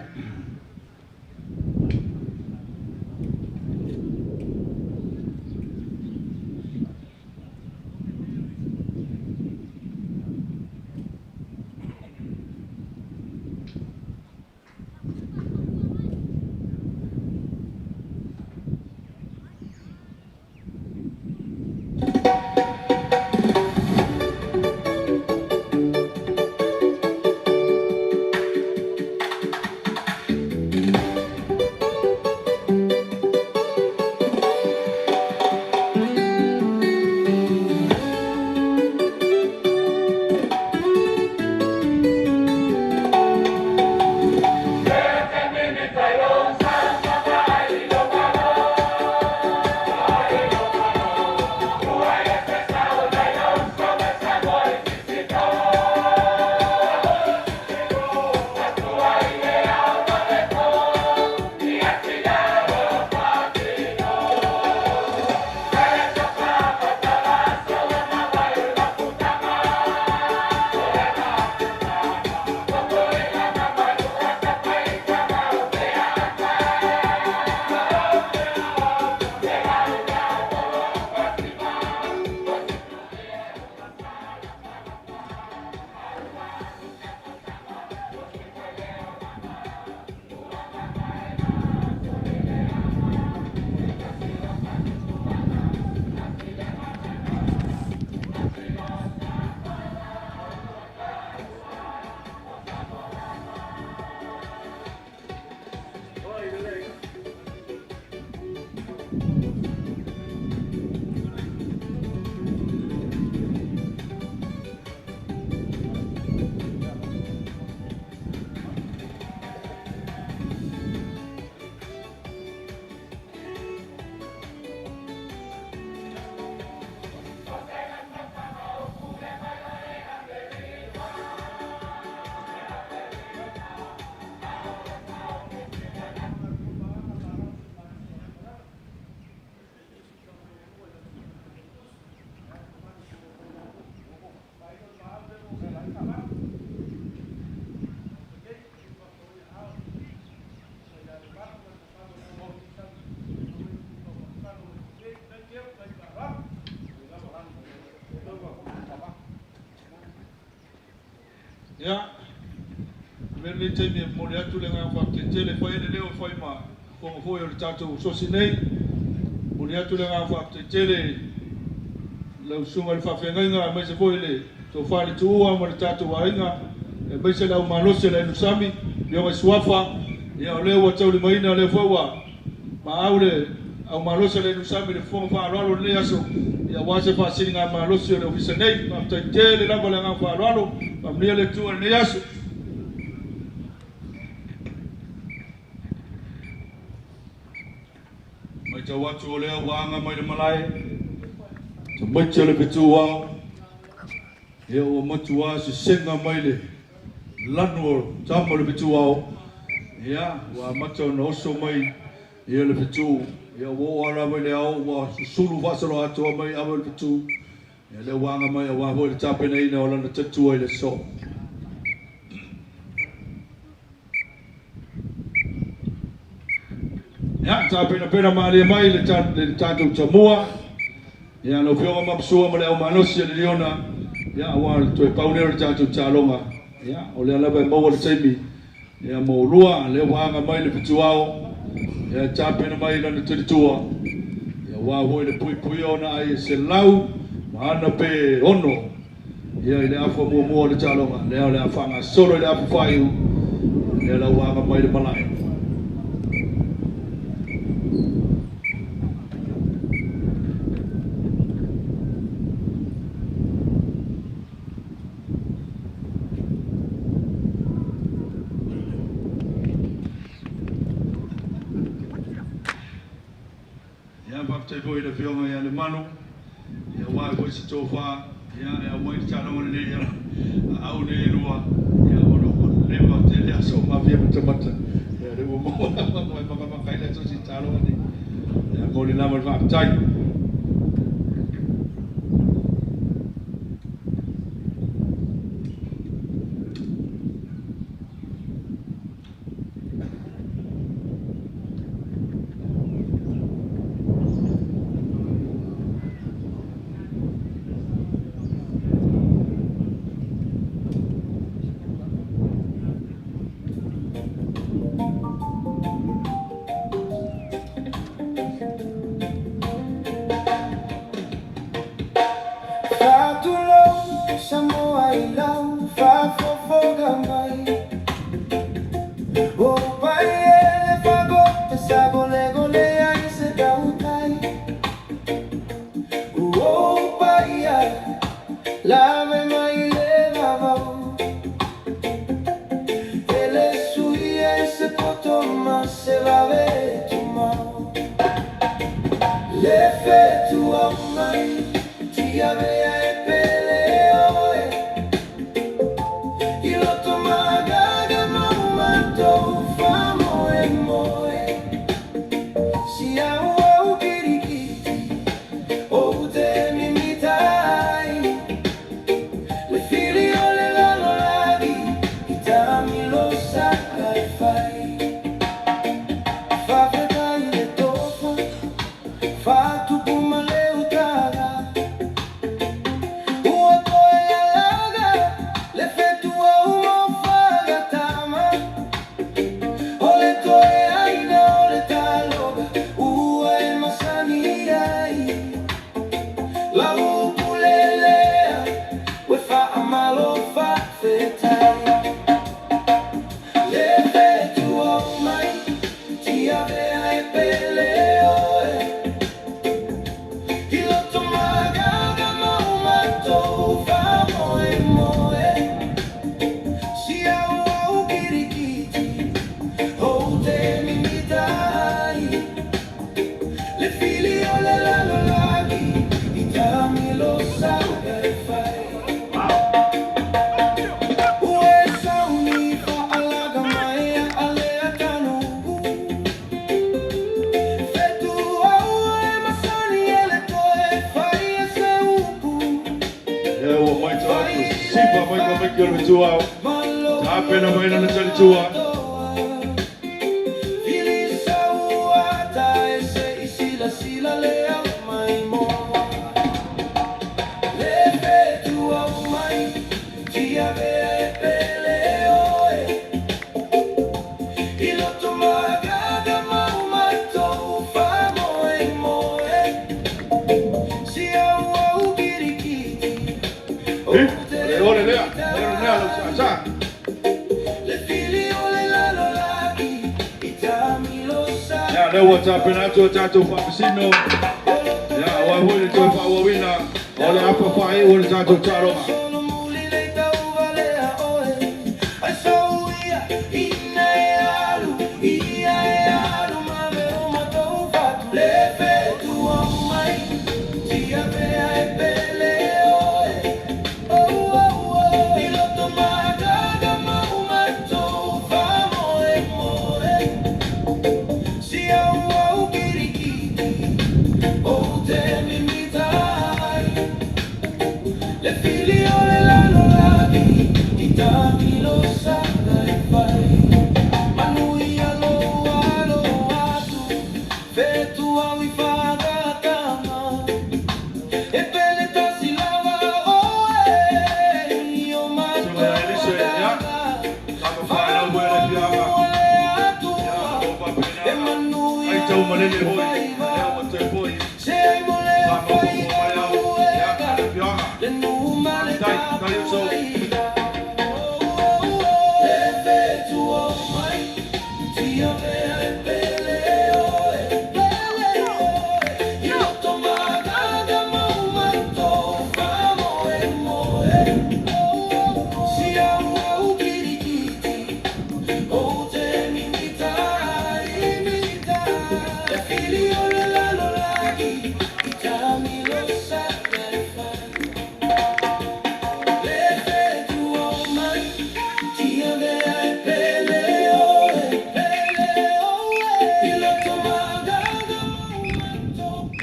lenei taimi e momoli atu le agaga faafetai tele e fai ai le leo e fai ma fofoga foi o le tatou sosi nei. Momoli atu le agaga faafetai tele i lau susuga i le faafeagaiga aemaise foi le tofa i le Tuua ma le tatou aiga, aemaise le au malosi o le Ainusami, Afioga i Suafa, ia o lea ua taulimaina, o lea foi ua maau le au malosi o le Ainusami i le fofoga faaaloalo i lenei aso, ia aua se faasiligamalosi o le Ofisa nei. Faafetai tele lava le agaga faaaloalo, faamanuia le Atua i lenei aso. Matau atu o lea ua aga mai le malae, tamaiti o le fetu ao, ia ua matua sesega mai le lanu o tama o le fetu ao, ia ua amata ona oso mai ia le fetu, ia ua oo lava i le ao ua susulu faasoloatoa mai ave o le fetu, ia lea ua aga mai aua foi le tapenaina o lana tatua i le aso. Ia, tapenapena malie mai le tatou tamua, ia lau Afioga Mapusua ma le au malosi a le Liona, ia aua o le toe pau lea o le tatou taaloga, ia o lea lava e maua le taimi, ia mo lua, lea ua aga mai le fetuao, ia tapena mai lana talitua, ia aua foi le puipuia o ona ai e 106 ia i le afa muamua o le taaloga, lea o le a faagasolo i le afa faaiu, lea la ua aga mai le malae. Ia, faafetai foi i le Afioga ia Lemanu, ia aua foi se tofa, ia e aumai le taaloga lenei ia aau nei e lua, ia ona ua leva tele aso o mafia matamata, ia lea ua maua lava ma e makamaka ai le aso si taaloga nei. Ia, momoli lava le faafetai. Faatulou Samoa i lau faafofoga mai O pai e le fagota sa golegole ai se tautai O paia lave mai le vavau E le sui e se poto ma se vave tumau Le fetua mai tiavea e pele oe I loto magaga ma matou faamoemoe Si au au kirikiti o te mimita ai Le fili o le lalolagi i taamilo saka e fai Faafetai i le tofa faatupu ma le utaga Ua toe lalaga le fetua uma o fagatama O le toe aina o le taloga ua e masani ai Lau upu lelea ua faamalo faafetai Le fetua o mai tiavea e pele oe I loto magaga ma o matou faamoemoe Si au au kirikiti o te mimita ai Le fili o le lalolagi i taamilo sauga e fai Ua e sauni faalaga mai a alea tanu Fetu au e masani e le toe fai e se upu Lea ua matau Fai atu, le sipa mai tamaiti o le fetu ao, malo tapena mai lana talitua. atoa Fili sauata e se i silasila le au mai moa Le fetu au mai tiavea e pele oe. Ia, lea ua tapena atu a tatou faamasino, ia, aua foi le toe faaauauina o le afa faaiu o le tatou taaloga. Susuga ia Elise, ia, tama fanau foi a le afioaga, ia, o lo o faapena ona faitau malele foi, lea ua toe foi faamaopoopo mai au, ia, a le afioaga. Faafetai, faafetai uso.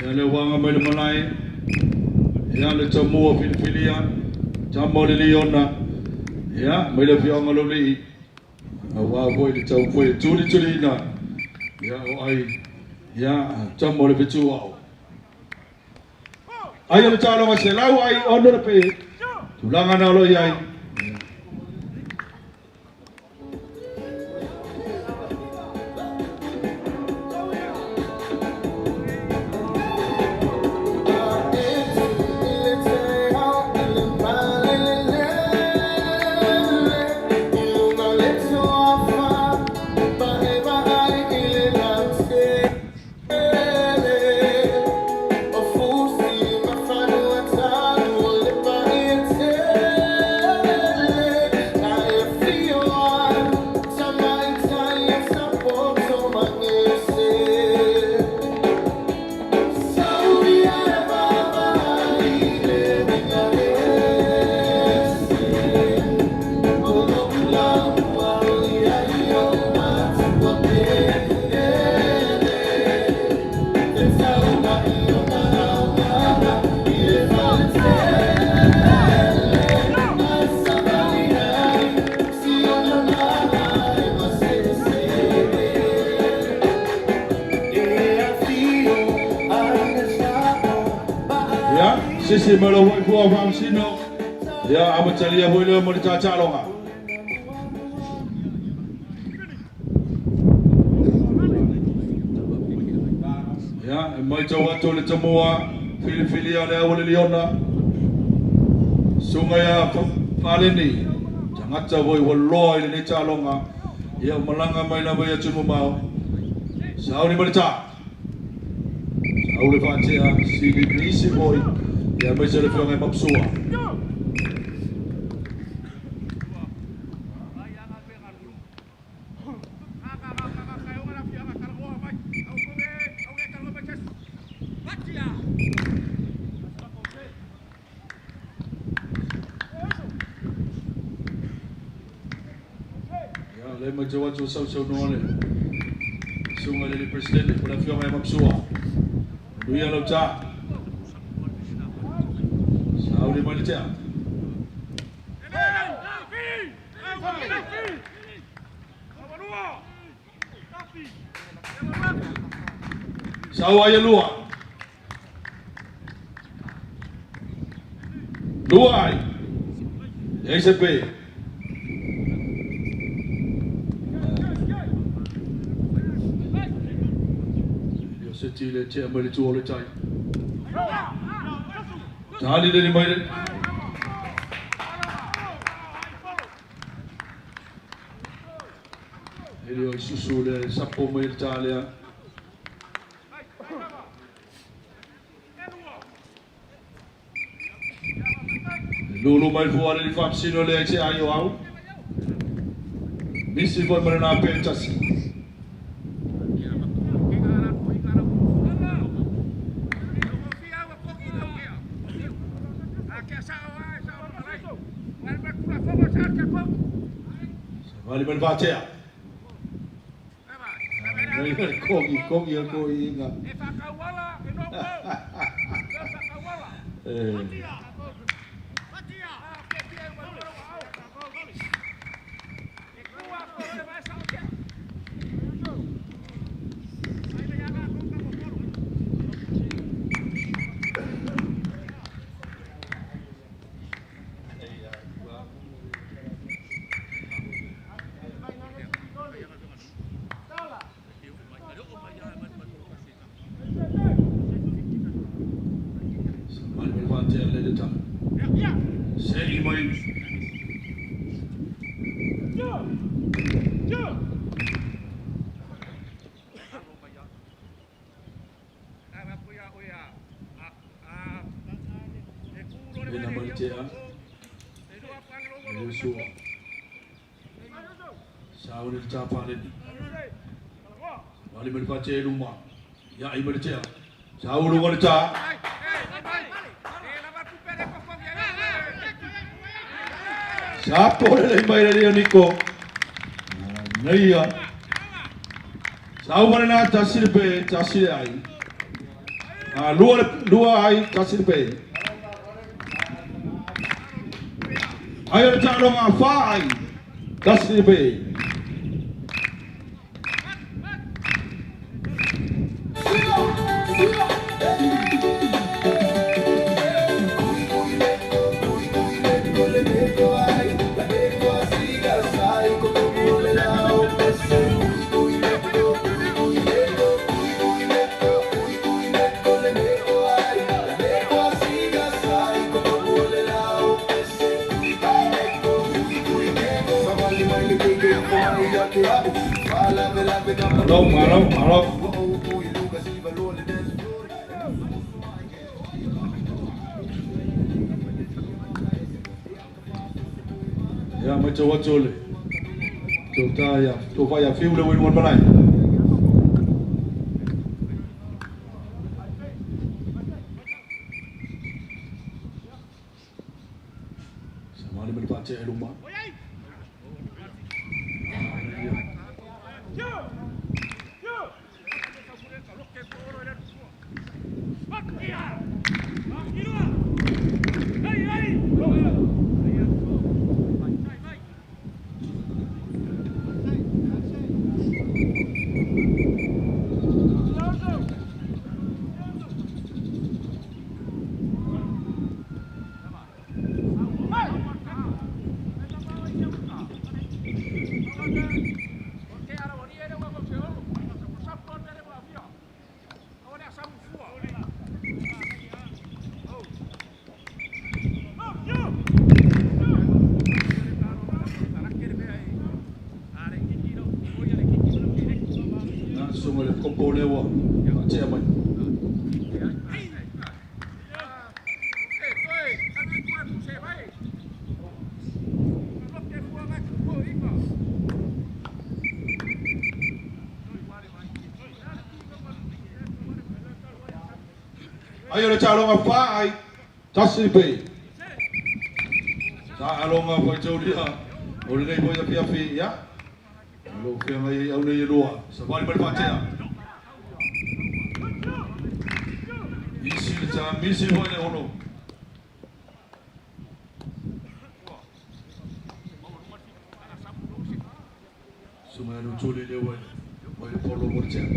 Ia le uaga mai le malae, ia le tamua filifilia, tama o le liona, ia mai le afioaga o Laulii, aua foi le taumafai e tulituliina, ia o ai, ia tama o le fetuao. Ai o le taaloga 106 le pe, tulaga na o lo o i ai. Ia, sisi ma lou waifua faamasino, ia amatalia foi lea mo le tataloga. Ia, e matau atu le tamua filifilia le au o le liona, susuga ia Faleni, tagata foi ua loa i lenei taaloga, ia ua malaga mai lava i atunuu mamao, sauni ma le tā. Sau le faatea, sili nisi foi, ia aemaise le afioga i Mapsua. Ia, o lea e matau atu ua sausaunoa le Susuga i le Alii Peresetene po o le Afioga ia Mapsua. Manuia lau ta. Sauni mai le tea. Sau ai e lua. Lua ai. Leai se pe. Le o seti le tea mai le tua o le tai. Tali le mai le. E le o isusu le sapo mai le tā lea. Lulu mai fua le whamsino le te ai o au. Misi foi mana nā pe tasi. Savali mai vātea. Nei kongi, kongi a ko inga. Ya i tea. Saulu ngā tā. Sapo le mai le Niko. Neia. Sau mana nā tasi le pe, tasi le ai. Lua ai, tasi le pe. Ai o le tālonga wha ai, tasi le pe. Malo. Ia mai tau atu le. Tau tā ia, tau vai a fiu le winu wan manai. Samani mele pātea e luma. Ai o le tālonga whaai, tasi pe. Tālonga whai taulia, o le nei moia piafi, ia. Lo whia ngai au nei e loa, sa wali mali whātea. Misi le tā, misi hoi le hono. Sumai anu tuli le wai, wai le polo mo le tea.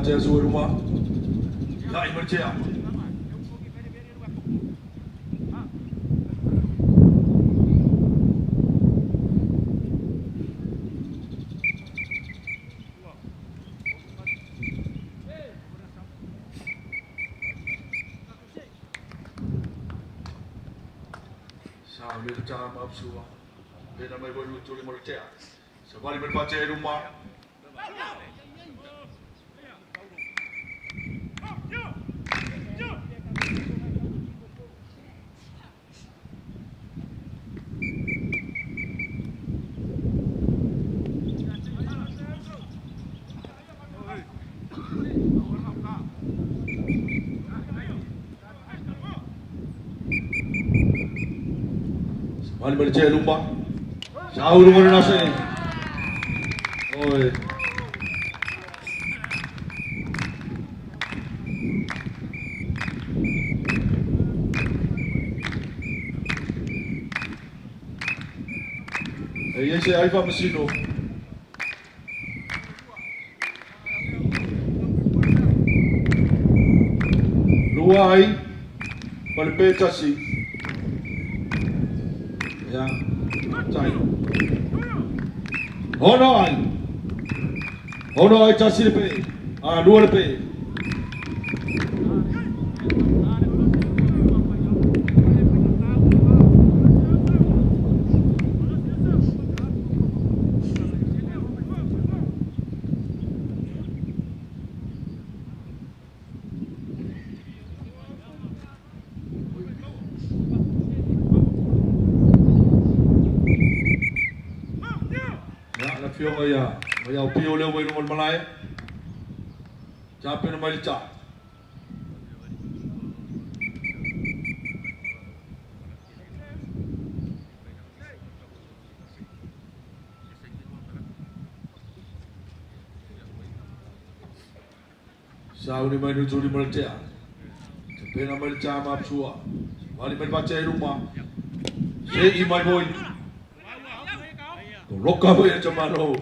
Patea sua luma. Ia i maritea. Sa o le tā ma apsua. Pena mai voi tuli mo le tea. Sa vali mai patea i luma. Sa vali mai le tea i luma. Sa uru mo le nase. Oi. E ia se ai whamasino. Lua ai, pa le pe tasi. Ia, tai. Ono ai. Ono ai tasi le pe. A, lua le pe. Ia, la fionga ia. O ia o pio leo mai lunga o le malae. Tapena mai le tā. Sauni mai nuturi mo le tea. Tapena mai le tā ma apsua. Wali mai patea i luma. Se i mai moi. Ko loka mai e tamano.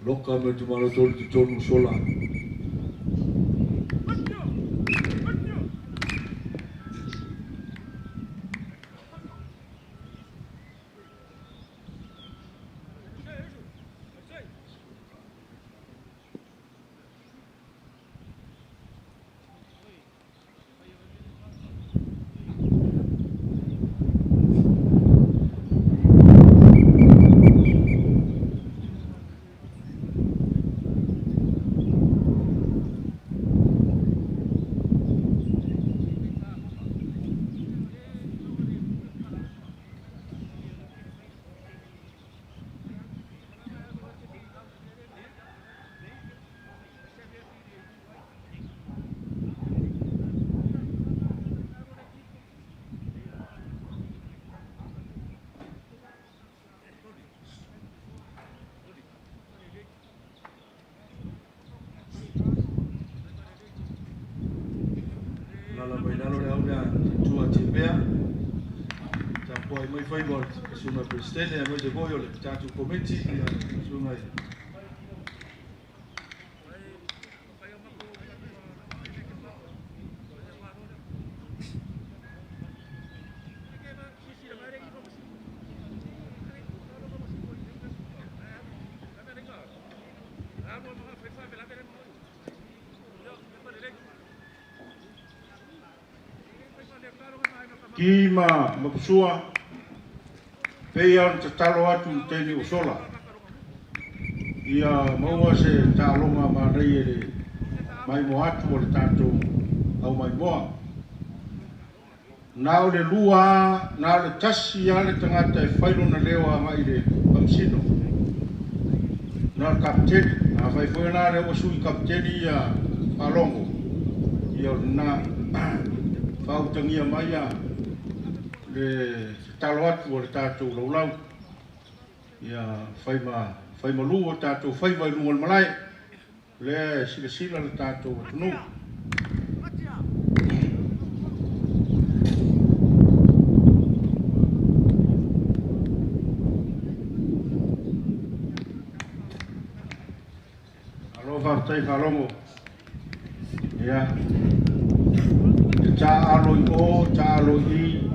Loka mai tamano tolu te tonu sola. Lala mai lalo le au mea tua te pea. Tāpua i mai whaiwa o sunga presidente a mai te koi o le tātou komiti ia sunga i. Ki ma mapusua, pei au te talo atu i teini o sola. Ia maua se tālonga ma nei e le mai mo atu o le tātou au mai moa. Nā o le lua, nā o le tasi a le tangata e whailona leo a mai le pamsino. Nā le kapiteni, a whai foi nā le osu i kapiteni ia palongo. Ia o nā whautangia mai a le talo atu o le tātou laulau. Ia whai malu o tātou whai vai lunga o le malae. Lea e sila sila le tātou atunu. Malo faafetai faalogo. Ia, e taaalo i o, taaalo i i,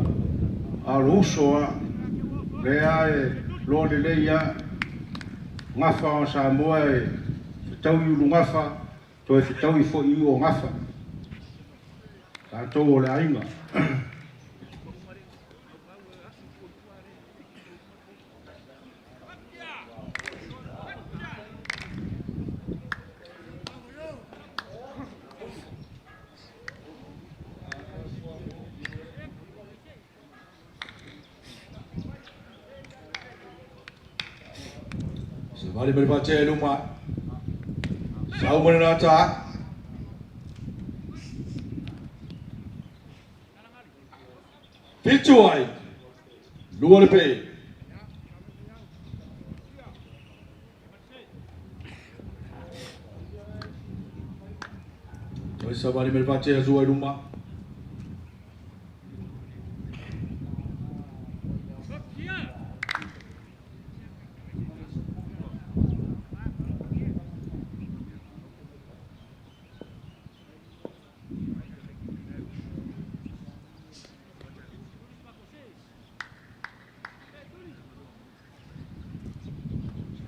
a o le uso lava, lea e loa lelei lava, gafa o Samoa e fetaui i ulugafa, toe fetaui foi i uogafa. Tatou o le aiga. Savali mai le faatea i luma. Sau ma le lata. 7 ai. 2 le pe. Toe savali mai le faatea sua i luma.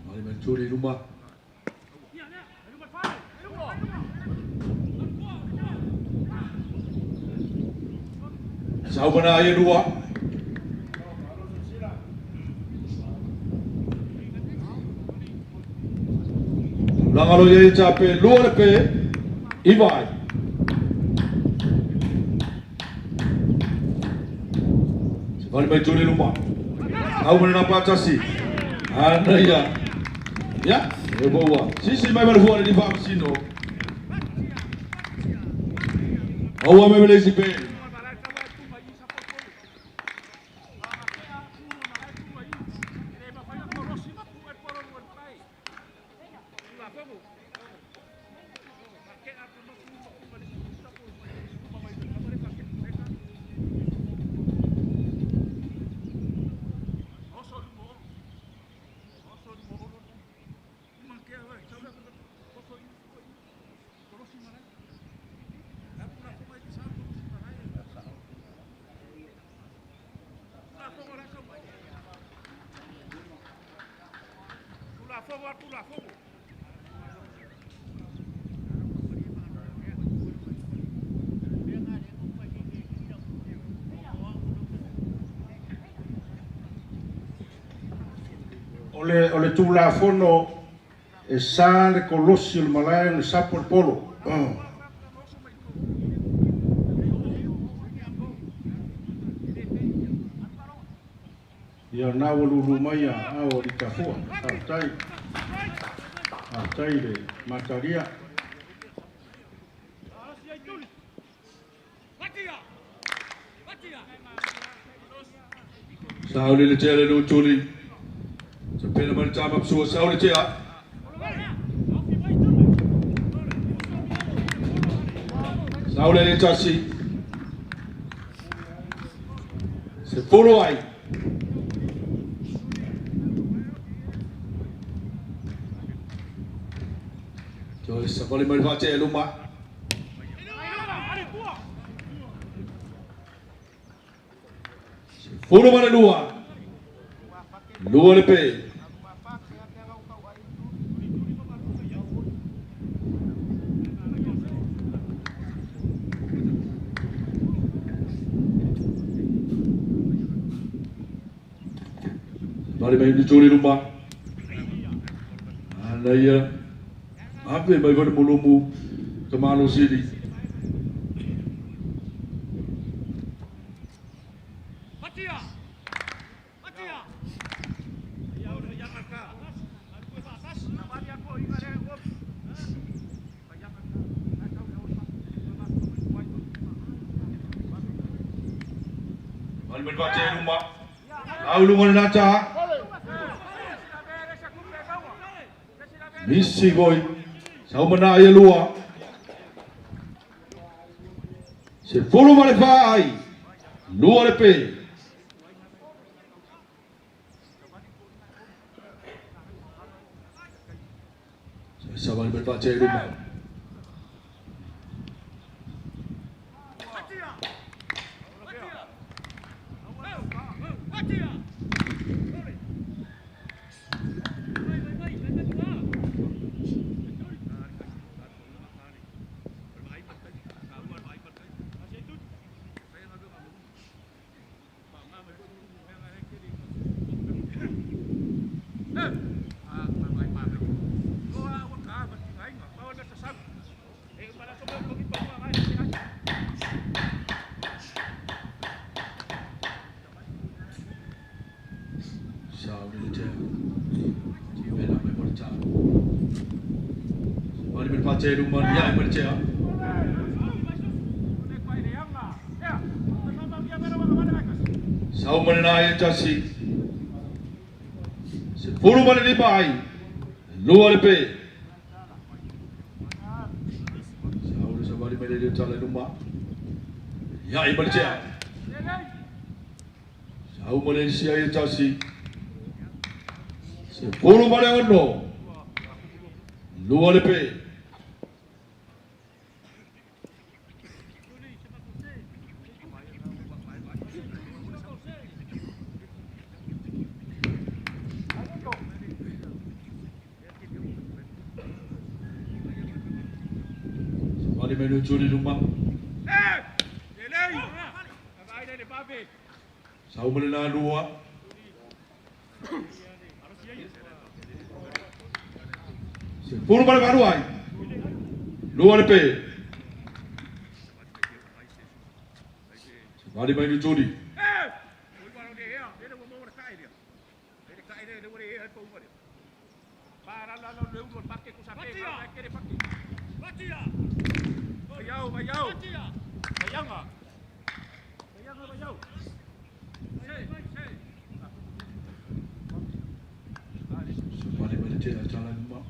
Savali mai tuli i luma. Sau mana ai lua. Tulaga lo iai tape 2 le pe 9 ai. Savali mai tuli i luma. Sau mana na patasi. Ana ia. Ia, e boa. Sisi mai mai fua le faamasino. Aua mai le isi pe. O le, o le Tulafono e sa le kolosi o le malae ona sapo le polo. Ia na ua lulu mai a ao o Litafua. Faafetai. Faafetai le matalia. Sauli le tea le lutuli. Sapena mai le tama psua Sauli tea. Sauli le tasi. Se folo ai. Toe savali mai le faatea i luma. 12. 2 le pe. Savali mai le tuli luma. Ana ia. Ave mai vale mulumu. Tamalo sili. Vale mai faatea i luma. Lau lunga le nata. Misi voi. Sau mana ia lua. 14 ai. 2 le pe. Savali mai faatea i luma. Sauli le tea. Vela mai mo le tā. Savali mai le faatea i luma. Ia mai le tea. Sau ma le na e tasi. 15 ma le 5 ai. 2 le pe. Sau le savali mai le tala i luma. Ia i ma le tea. Sau ma le isi ai e tasi. 16. 2 le pe. Savali mai le tuli luma. Sau ma le na 2. 18 ai. 2 le pe. Savali mai le tuli. Savali mai le tea tala i luma.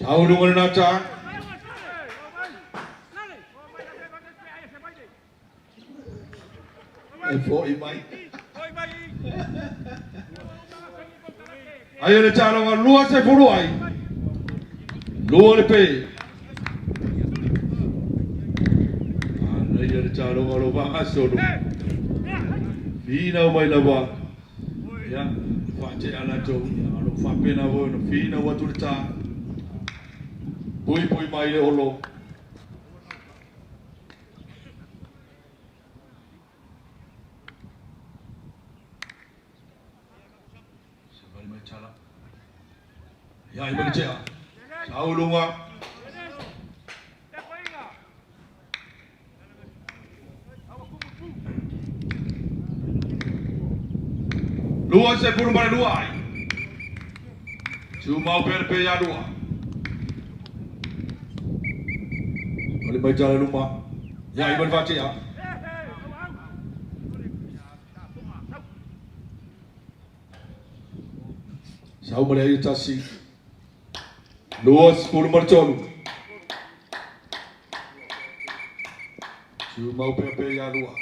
Sau lunga le nata. E foi mai. Ai le taloga 20 ai. 2 le pe. Ai le taloga lo vagasolo. Fina mai lava. Ia, whaate ala tau. Ia, alo whapena voi no fina watu le tā. Pui pui mai le olo. Savali mai tala. Ia, i mani tea. Sau lunga. 22 ai. Tumau pere pe ia 2. Vali mai tala luma. Ia, i mani whatea. Sau ma le ai tasi. 23. Tumau pere pe ia 2.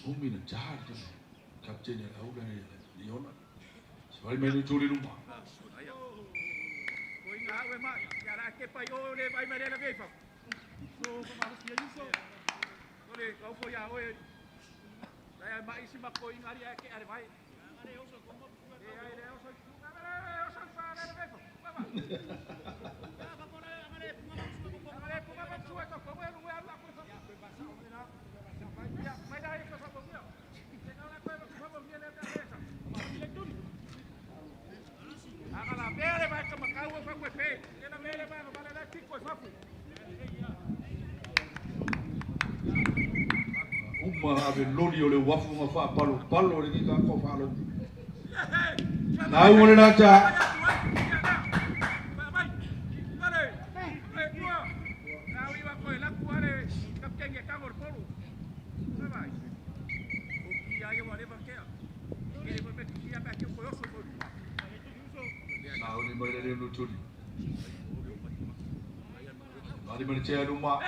Umi na jahar tu. Kapten ya au le Leona. Savali mai le tuli luma. Uma ave loli o le wafu nga wha palo palo le ki ka ko whalo. Lauga le lata. Sauni mai le leo nutuli. Mali mali tea luma.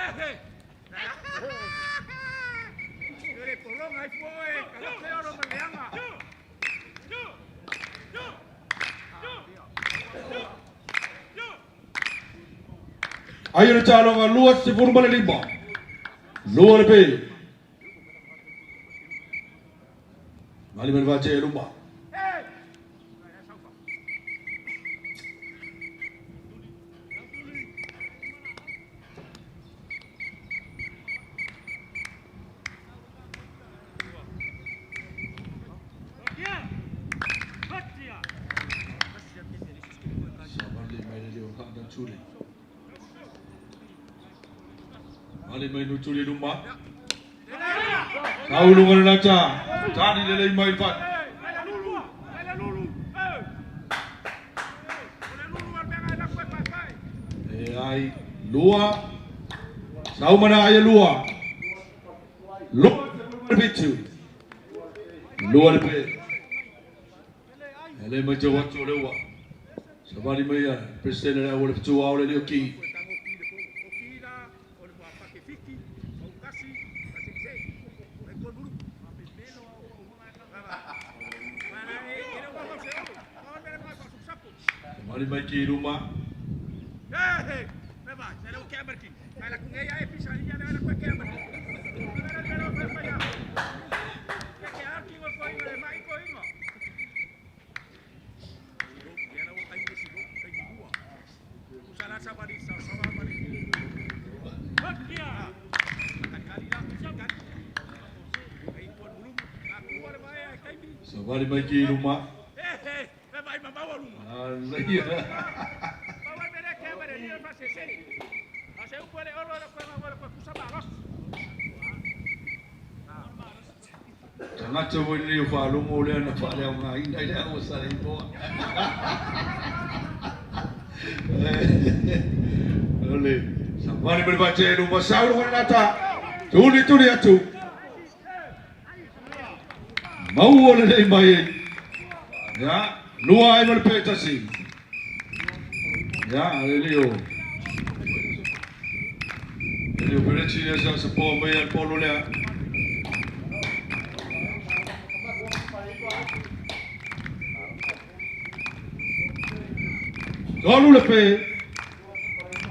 Ai o le taloga 25. Lua le pe. Mali mali vatea luma. Savali mai le leo haana tuli. Mali mai nu tuli luma. Saulu le lata. Tani le lei mai fat. E ai lua. Sau mana ai lua. Lua le pitu. Lua le pe. E le mai te watu o le ua. Savali mai a president le au le fitu au le leo ki. Savali mai ki luma. Savali mai ki luma. Alaia. Tagata voi nei o whaalongo lea na whaalea o ngā ina i le au sa le ipoa. Ole, savali mai vatea luma, saulu ngā nata. Tuli tuli atu. Mau o le lei mai e. Ya, lua ai ma le petasi. Ya, ale leo. Leo pereti le sa sa po mai al polo lea. Tolu le pe.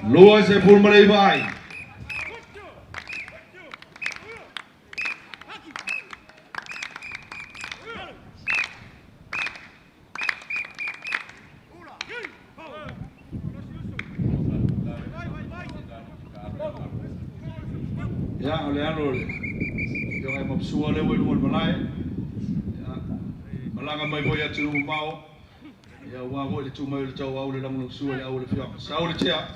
Lua se pul malei vai. Ya, o le alo le. Yo ngai mapsua le welu wal malai. Ya, malanga mai voi atu lu mao. Ya, wa voi le tu mai le tau au le langu sua le au le fianga. Sau le tea.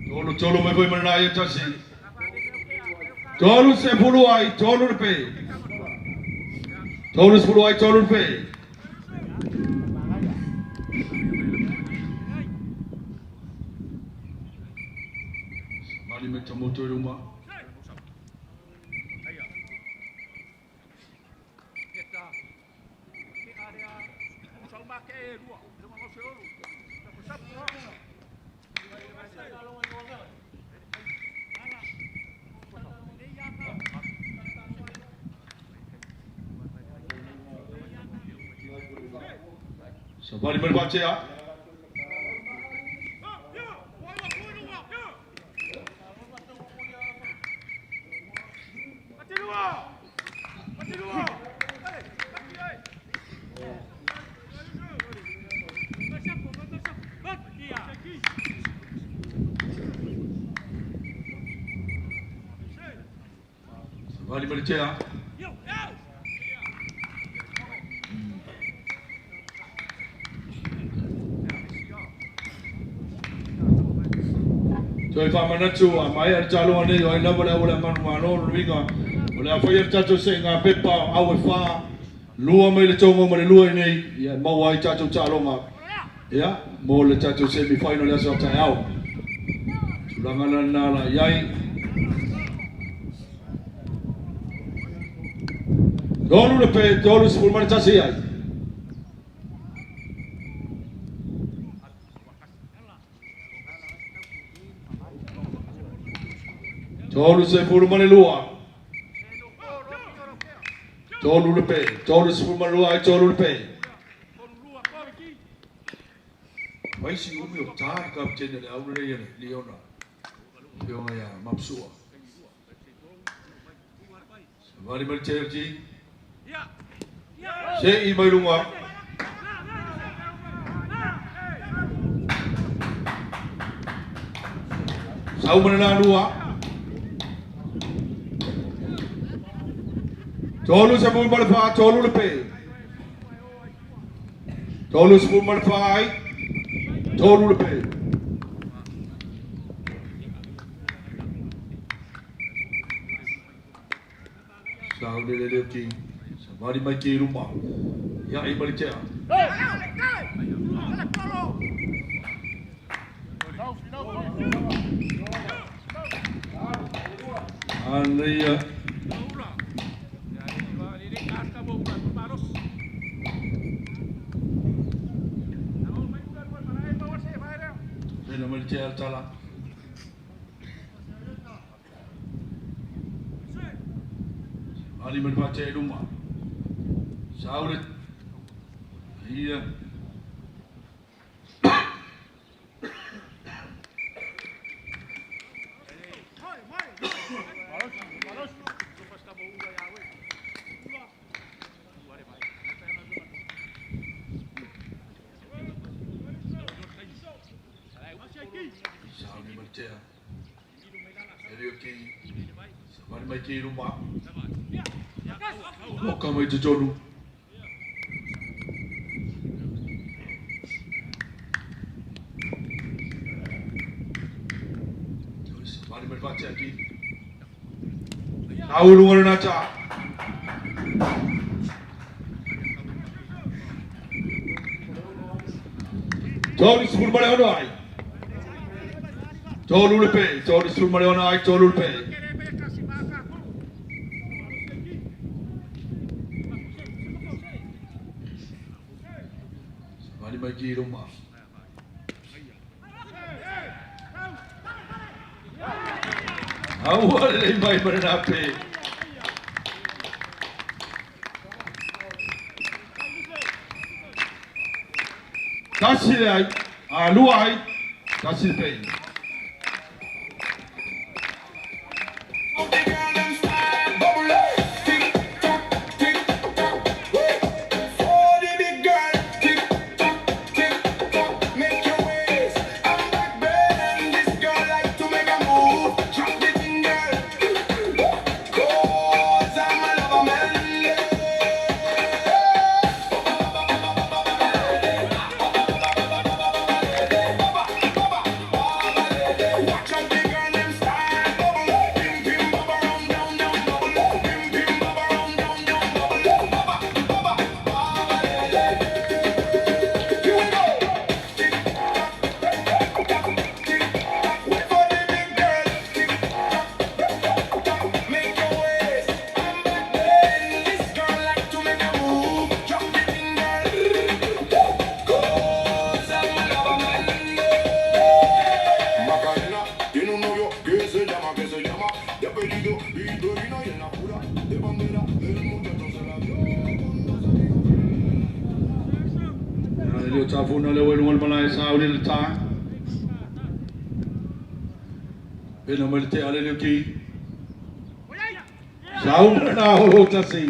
Tolu tolu mai voi malai e tasi. Tolu se pulu ai, tolu le pe. Tolu se pulu ai, tolu le pe. Mali me tamoto i luma. Savali mai vatea. Savali mai tea. Toi whamanatu a mai a talo ane o ai lava le au le manu malo luinga. O le awhai a tato se ngā pepa au e wha. Lua mai le togo ma le lua i nei, ia maua ai tatou taaloga, ia, mo le tatou semi final le aso a taeao. Tulaga lena la i ai. Tolu le pe, 31 ai. 32. Tolu le pe, 32 ai, tolu le pe. Vaisi umi o tā le kapitene le auna nei le Leona. Fioga ia Mapsua. Savali mai le TLG. Se i mai lunga. Sau mana nā lua. 34, tolu le pe. 34 ai. Tolu le pe. Sau le le leo ki. Savali mai ki ruma. Ia i maritea. Anaia. Pena maritea al tala. Ali mai patea i luma. Sau le. Ia. Sau ni maritea. Ere o ki. Savali mai ki luma. Moka mai te tonu. Savali mai patea ki. Sau lunga le nata. 36 ai. Tolu le pe, 36 ai, tolu le pe. Savali mai ki ruma. Aua le mai marana pe. Tasi le ai, a lua ai, tasi le pe. The girl them style bubble tick tock, tick tock. For the big girl, tick tock, tick tock. Make your ways. I'm back and this girl like to make a move. Drop the thing, girl. 'Cause I'm a lover man. Watch out the girl them style bubble. Pim pim bubble round down down bubble. Pim pim bubble round down down bubble. Bubba bubba bubba lele. Here we go. Tick tock tock tick tock. Wait for the big girl. Tick tock tock. Make your ways. I'm back then. This girl like to make a move. Drop the thing, girl. 'Cause I'm a lover man. Macarena tiene un novio que se llama, de apellido Vitorino y en la jura de bandera el muchacho se la dio con dos amigos. Le o tafuna le welu al malae sa le ta. Pena mai le te ale le ki. Sau na ho tasi.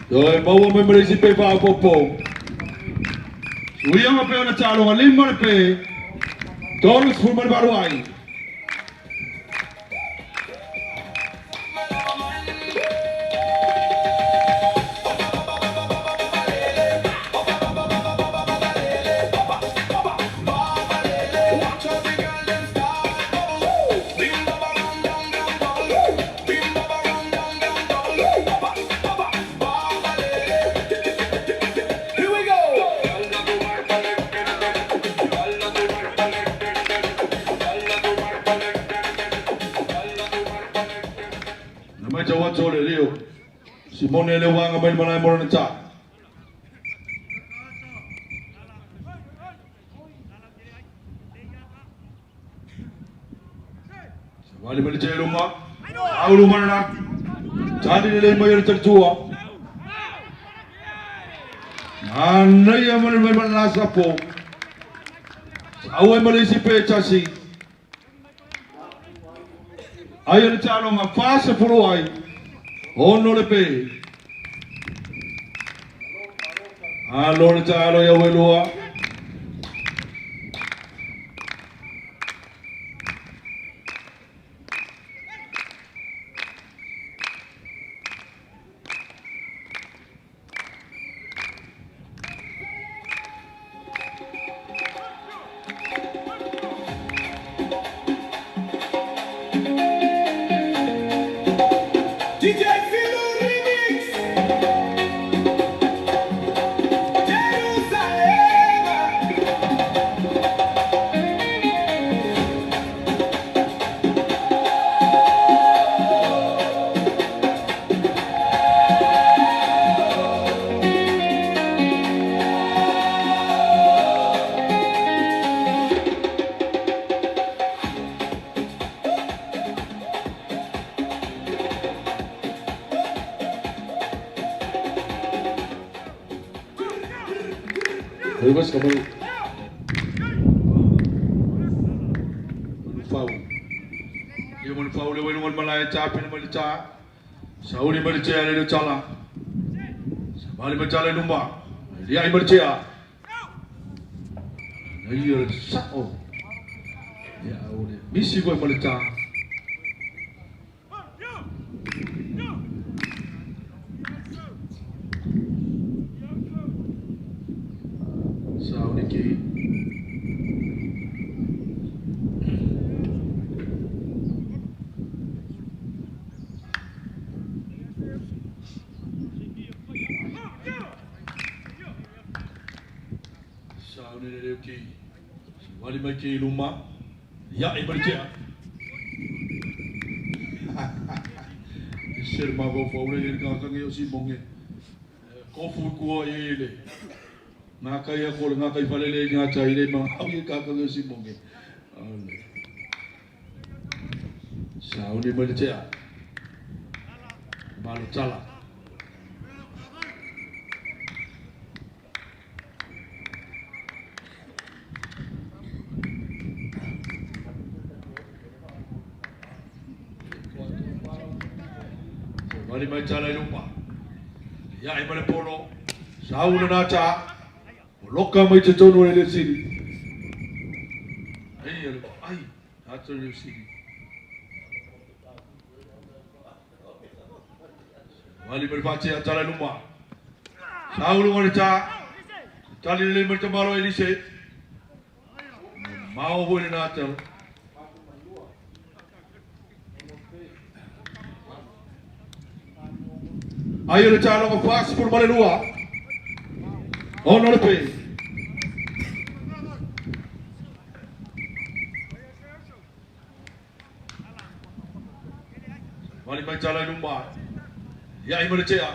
Toi maua mai mare si pe pa popo. Suia ma pe ona talo lima le pe. 38 ai. Watch out the girl them start bubble. Bim baba rum down down bubble. Bim baba rum down down bubble. Baba baba baba lele. mato le leo. Simone le wanga mai malai mo na ta. Wali mali te lunga. Aulu mana. Tani le mai le tua. Ana ia mali mai mana sapo. Au mali si pe tasi. Ai le talo ma fasa puro ai. Ono le pe. Alo le talo ia welua. DJ Filu Remix. Jerusalema. Bebas ka mai. Fau. Ia mo fau le wenu malai ta pe mo ta. Sauli mo te ale le tala. Samali mo tala lumba. Ia i mo te a. Ia le sa o. Ia o le misi ko mo le ta. Sauli ki. Sauli le leo ki. Wali mai ki luma. Ia i mo le te a. Se ma vo fo le ka ka ngi o si monge. Ko fu ko e le. Ngā kai a ko le ngā kai whalele ngā tai le ma au i ka ka ngi o si monge. Ale. Sauli mo le te a. Malo tala. Wali mai tala i luma. Ia i male polo. Saula nā tā. O loka mai te tonu le siri. Ai, ale, ai. Atu le siri. Wali mai whatea tala i luma. Saula ngā tā. Tali le mai te malo Elise. Mao hoi le nā tala. Ai o le talo fasi por male lua. Ono le pe. Wali mai tala i luma. Ia i mo le tea.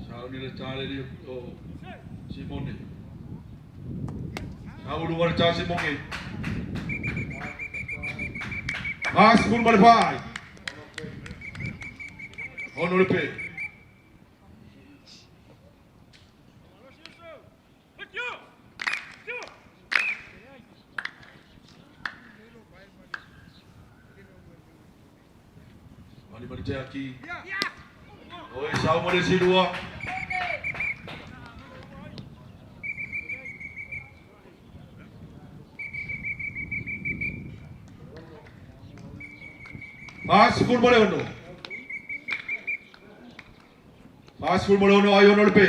Sauni le tale li o Simone. Saulu wale tā Simone. Mas pun male pai. Ono le pe. Wali male te aki. Oi, sau male silua. Fast full mole ono. Fast full mole ono ai ono le pe.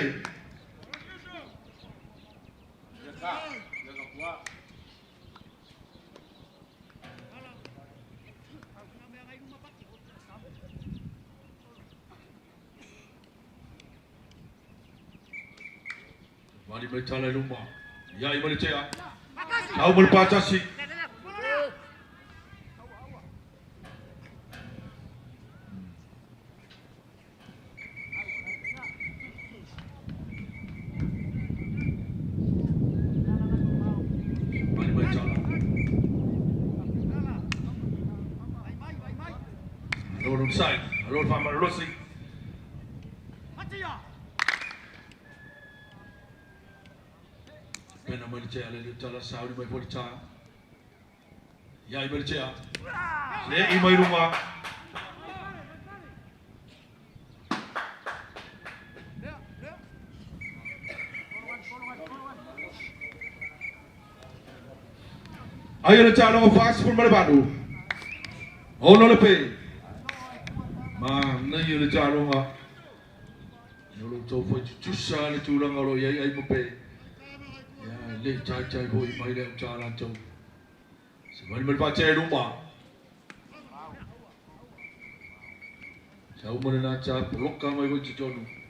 Mali mai tala i luma. Ia i mali tea. Sau ma le patasi. Mali mai tala. Alo lo sai. Alo fa malolosi. Pena mai le tea le le tala sauni mai foli ta. Ia i mai le tea. Se i mai lunga. Ai o le taloga 48. Ono le pe. Ma nei o le taloga. O lo tau fai tutusa le tulaga o lo i ai ai ma pe. Ia le tai tai hoi mai le au tā lātou. Se mani mai pātea i luma. Sa uma le nā tā poloka mai hoi titonu.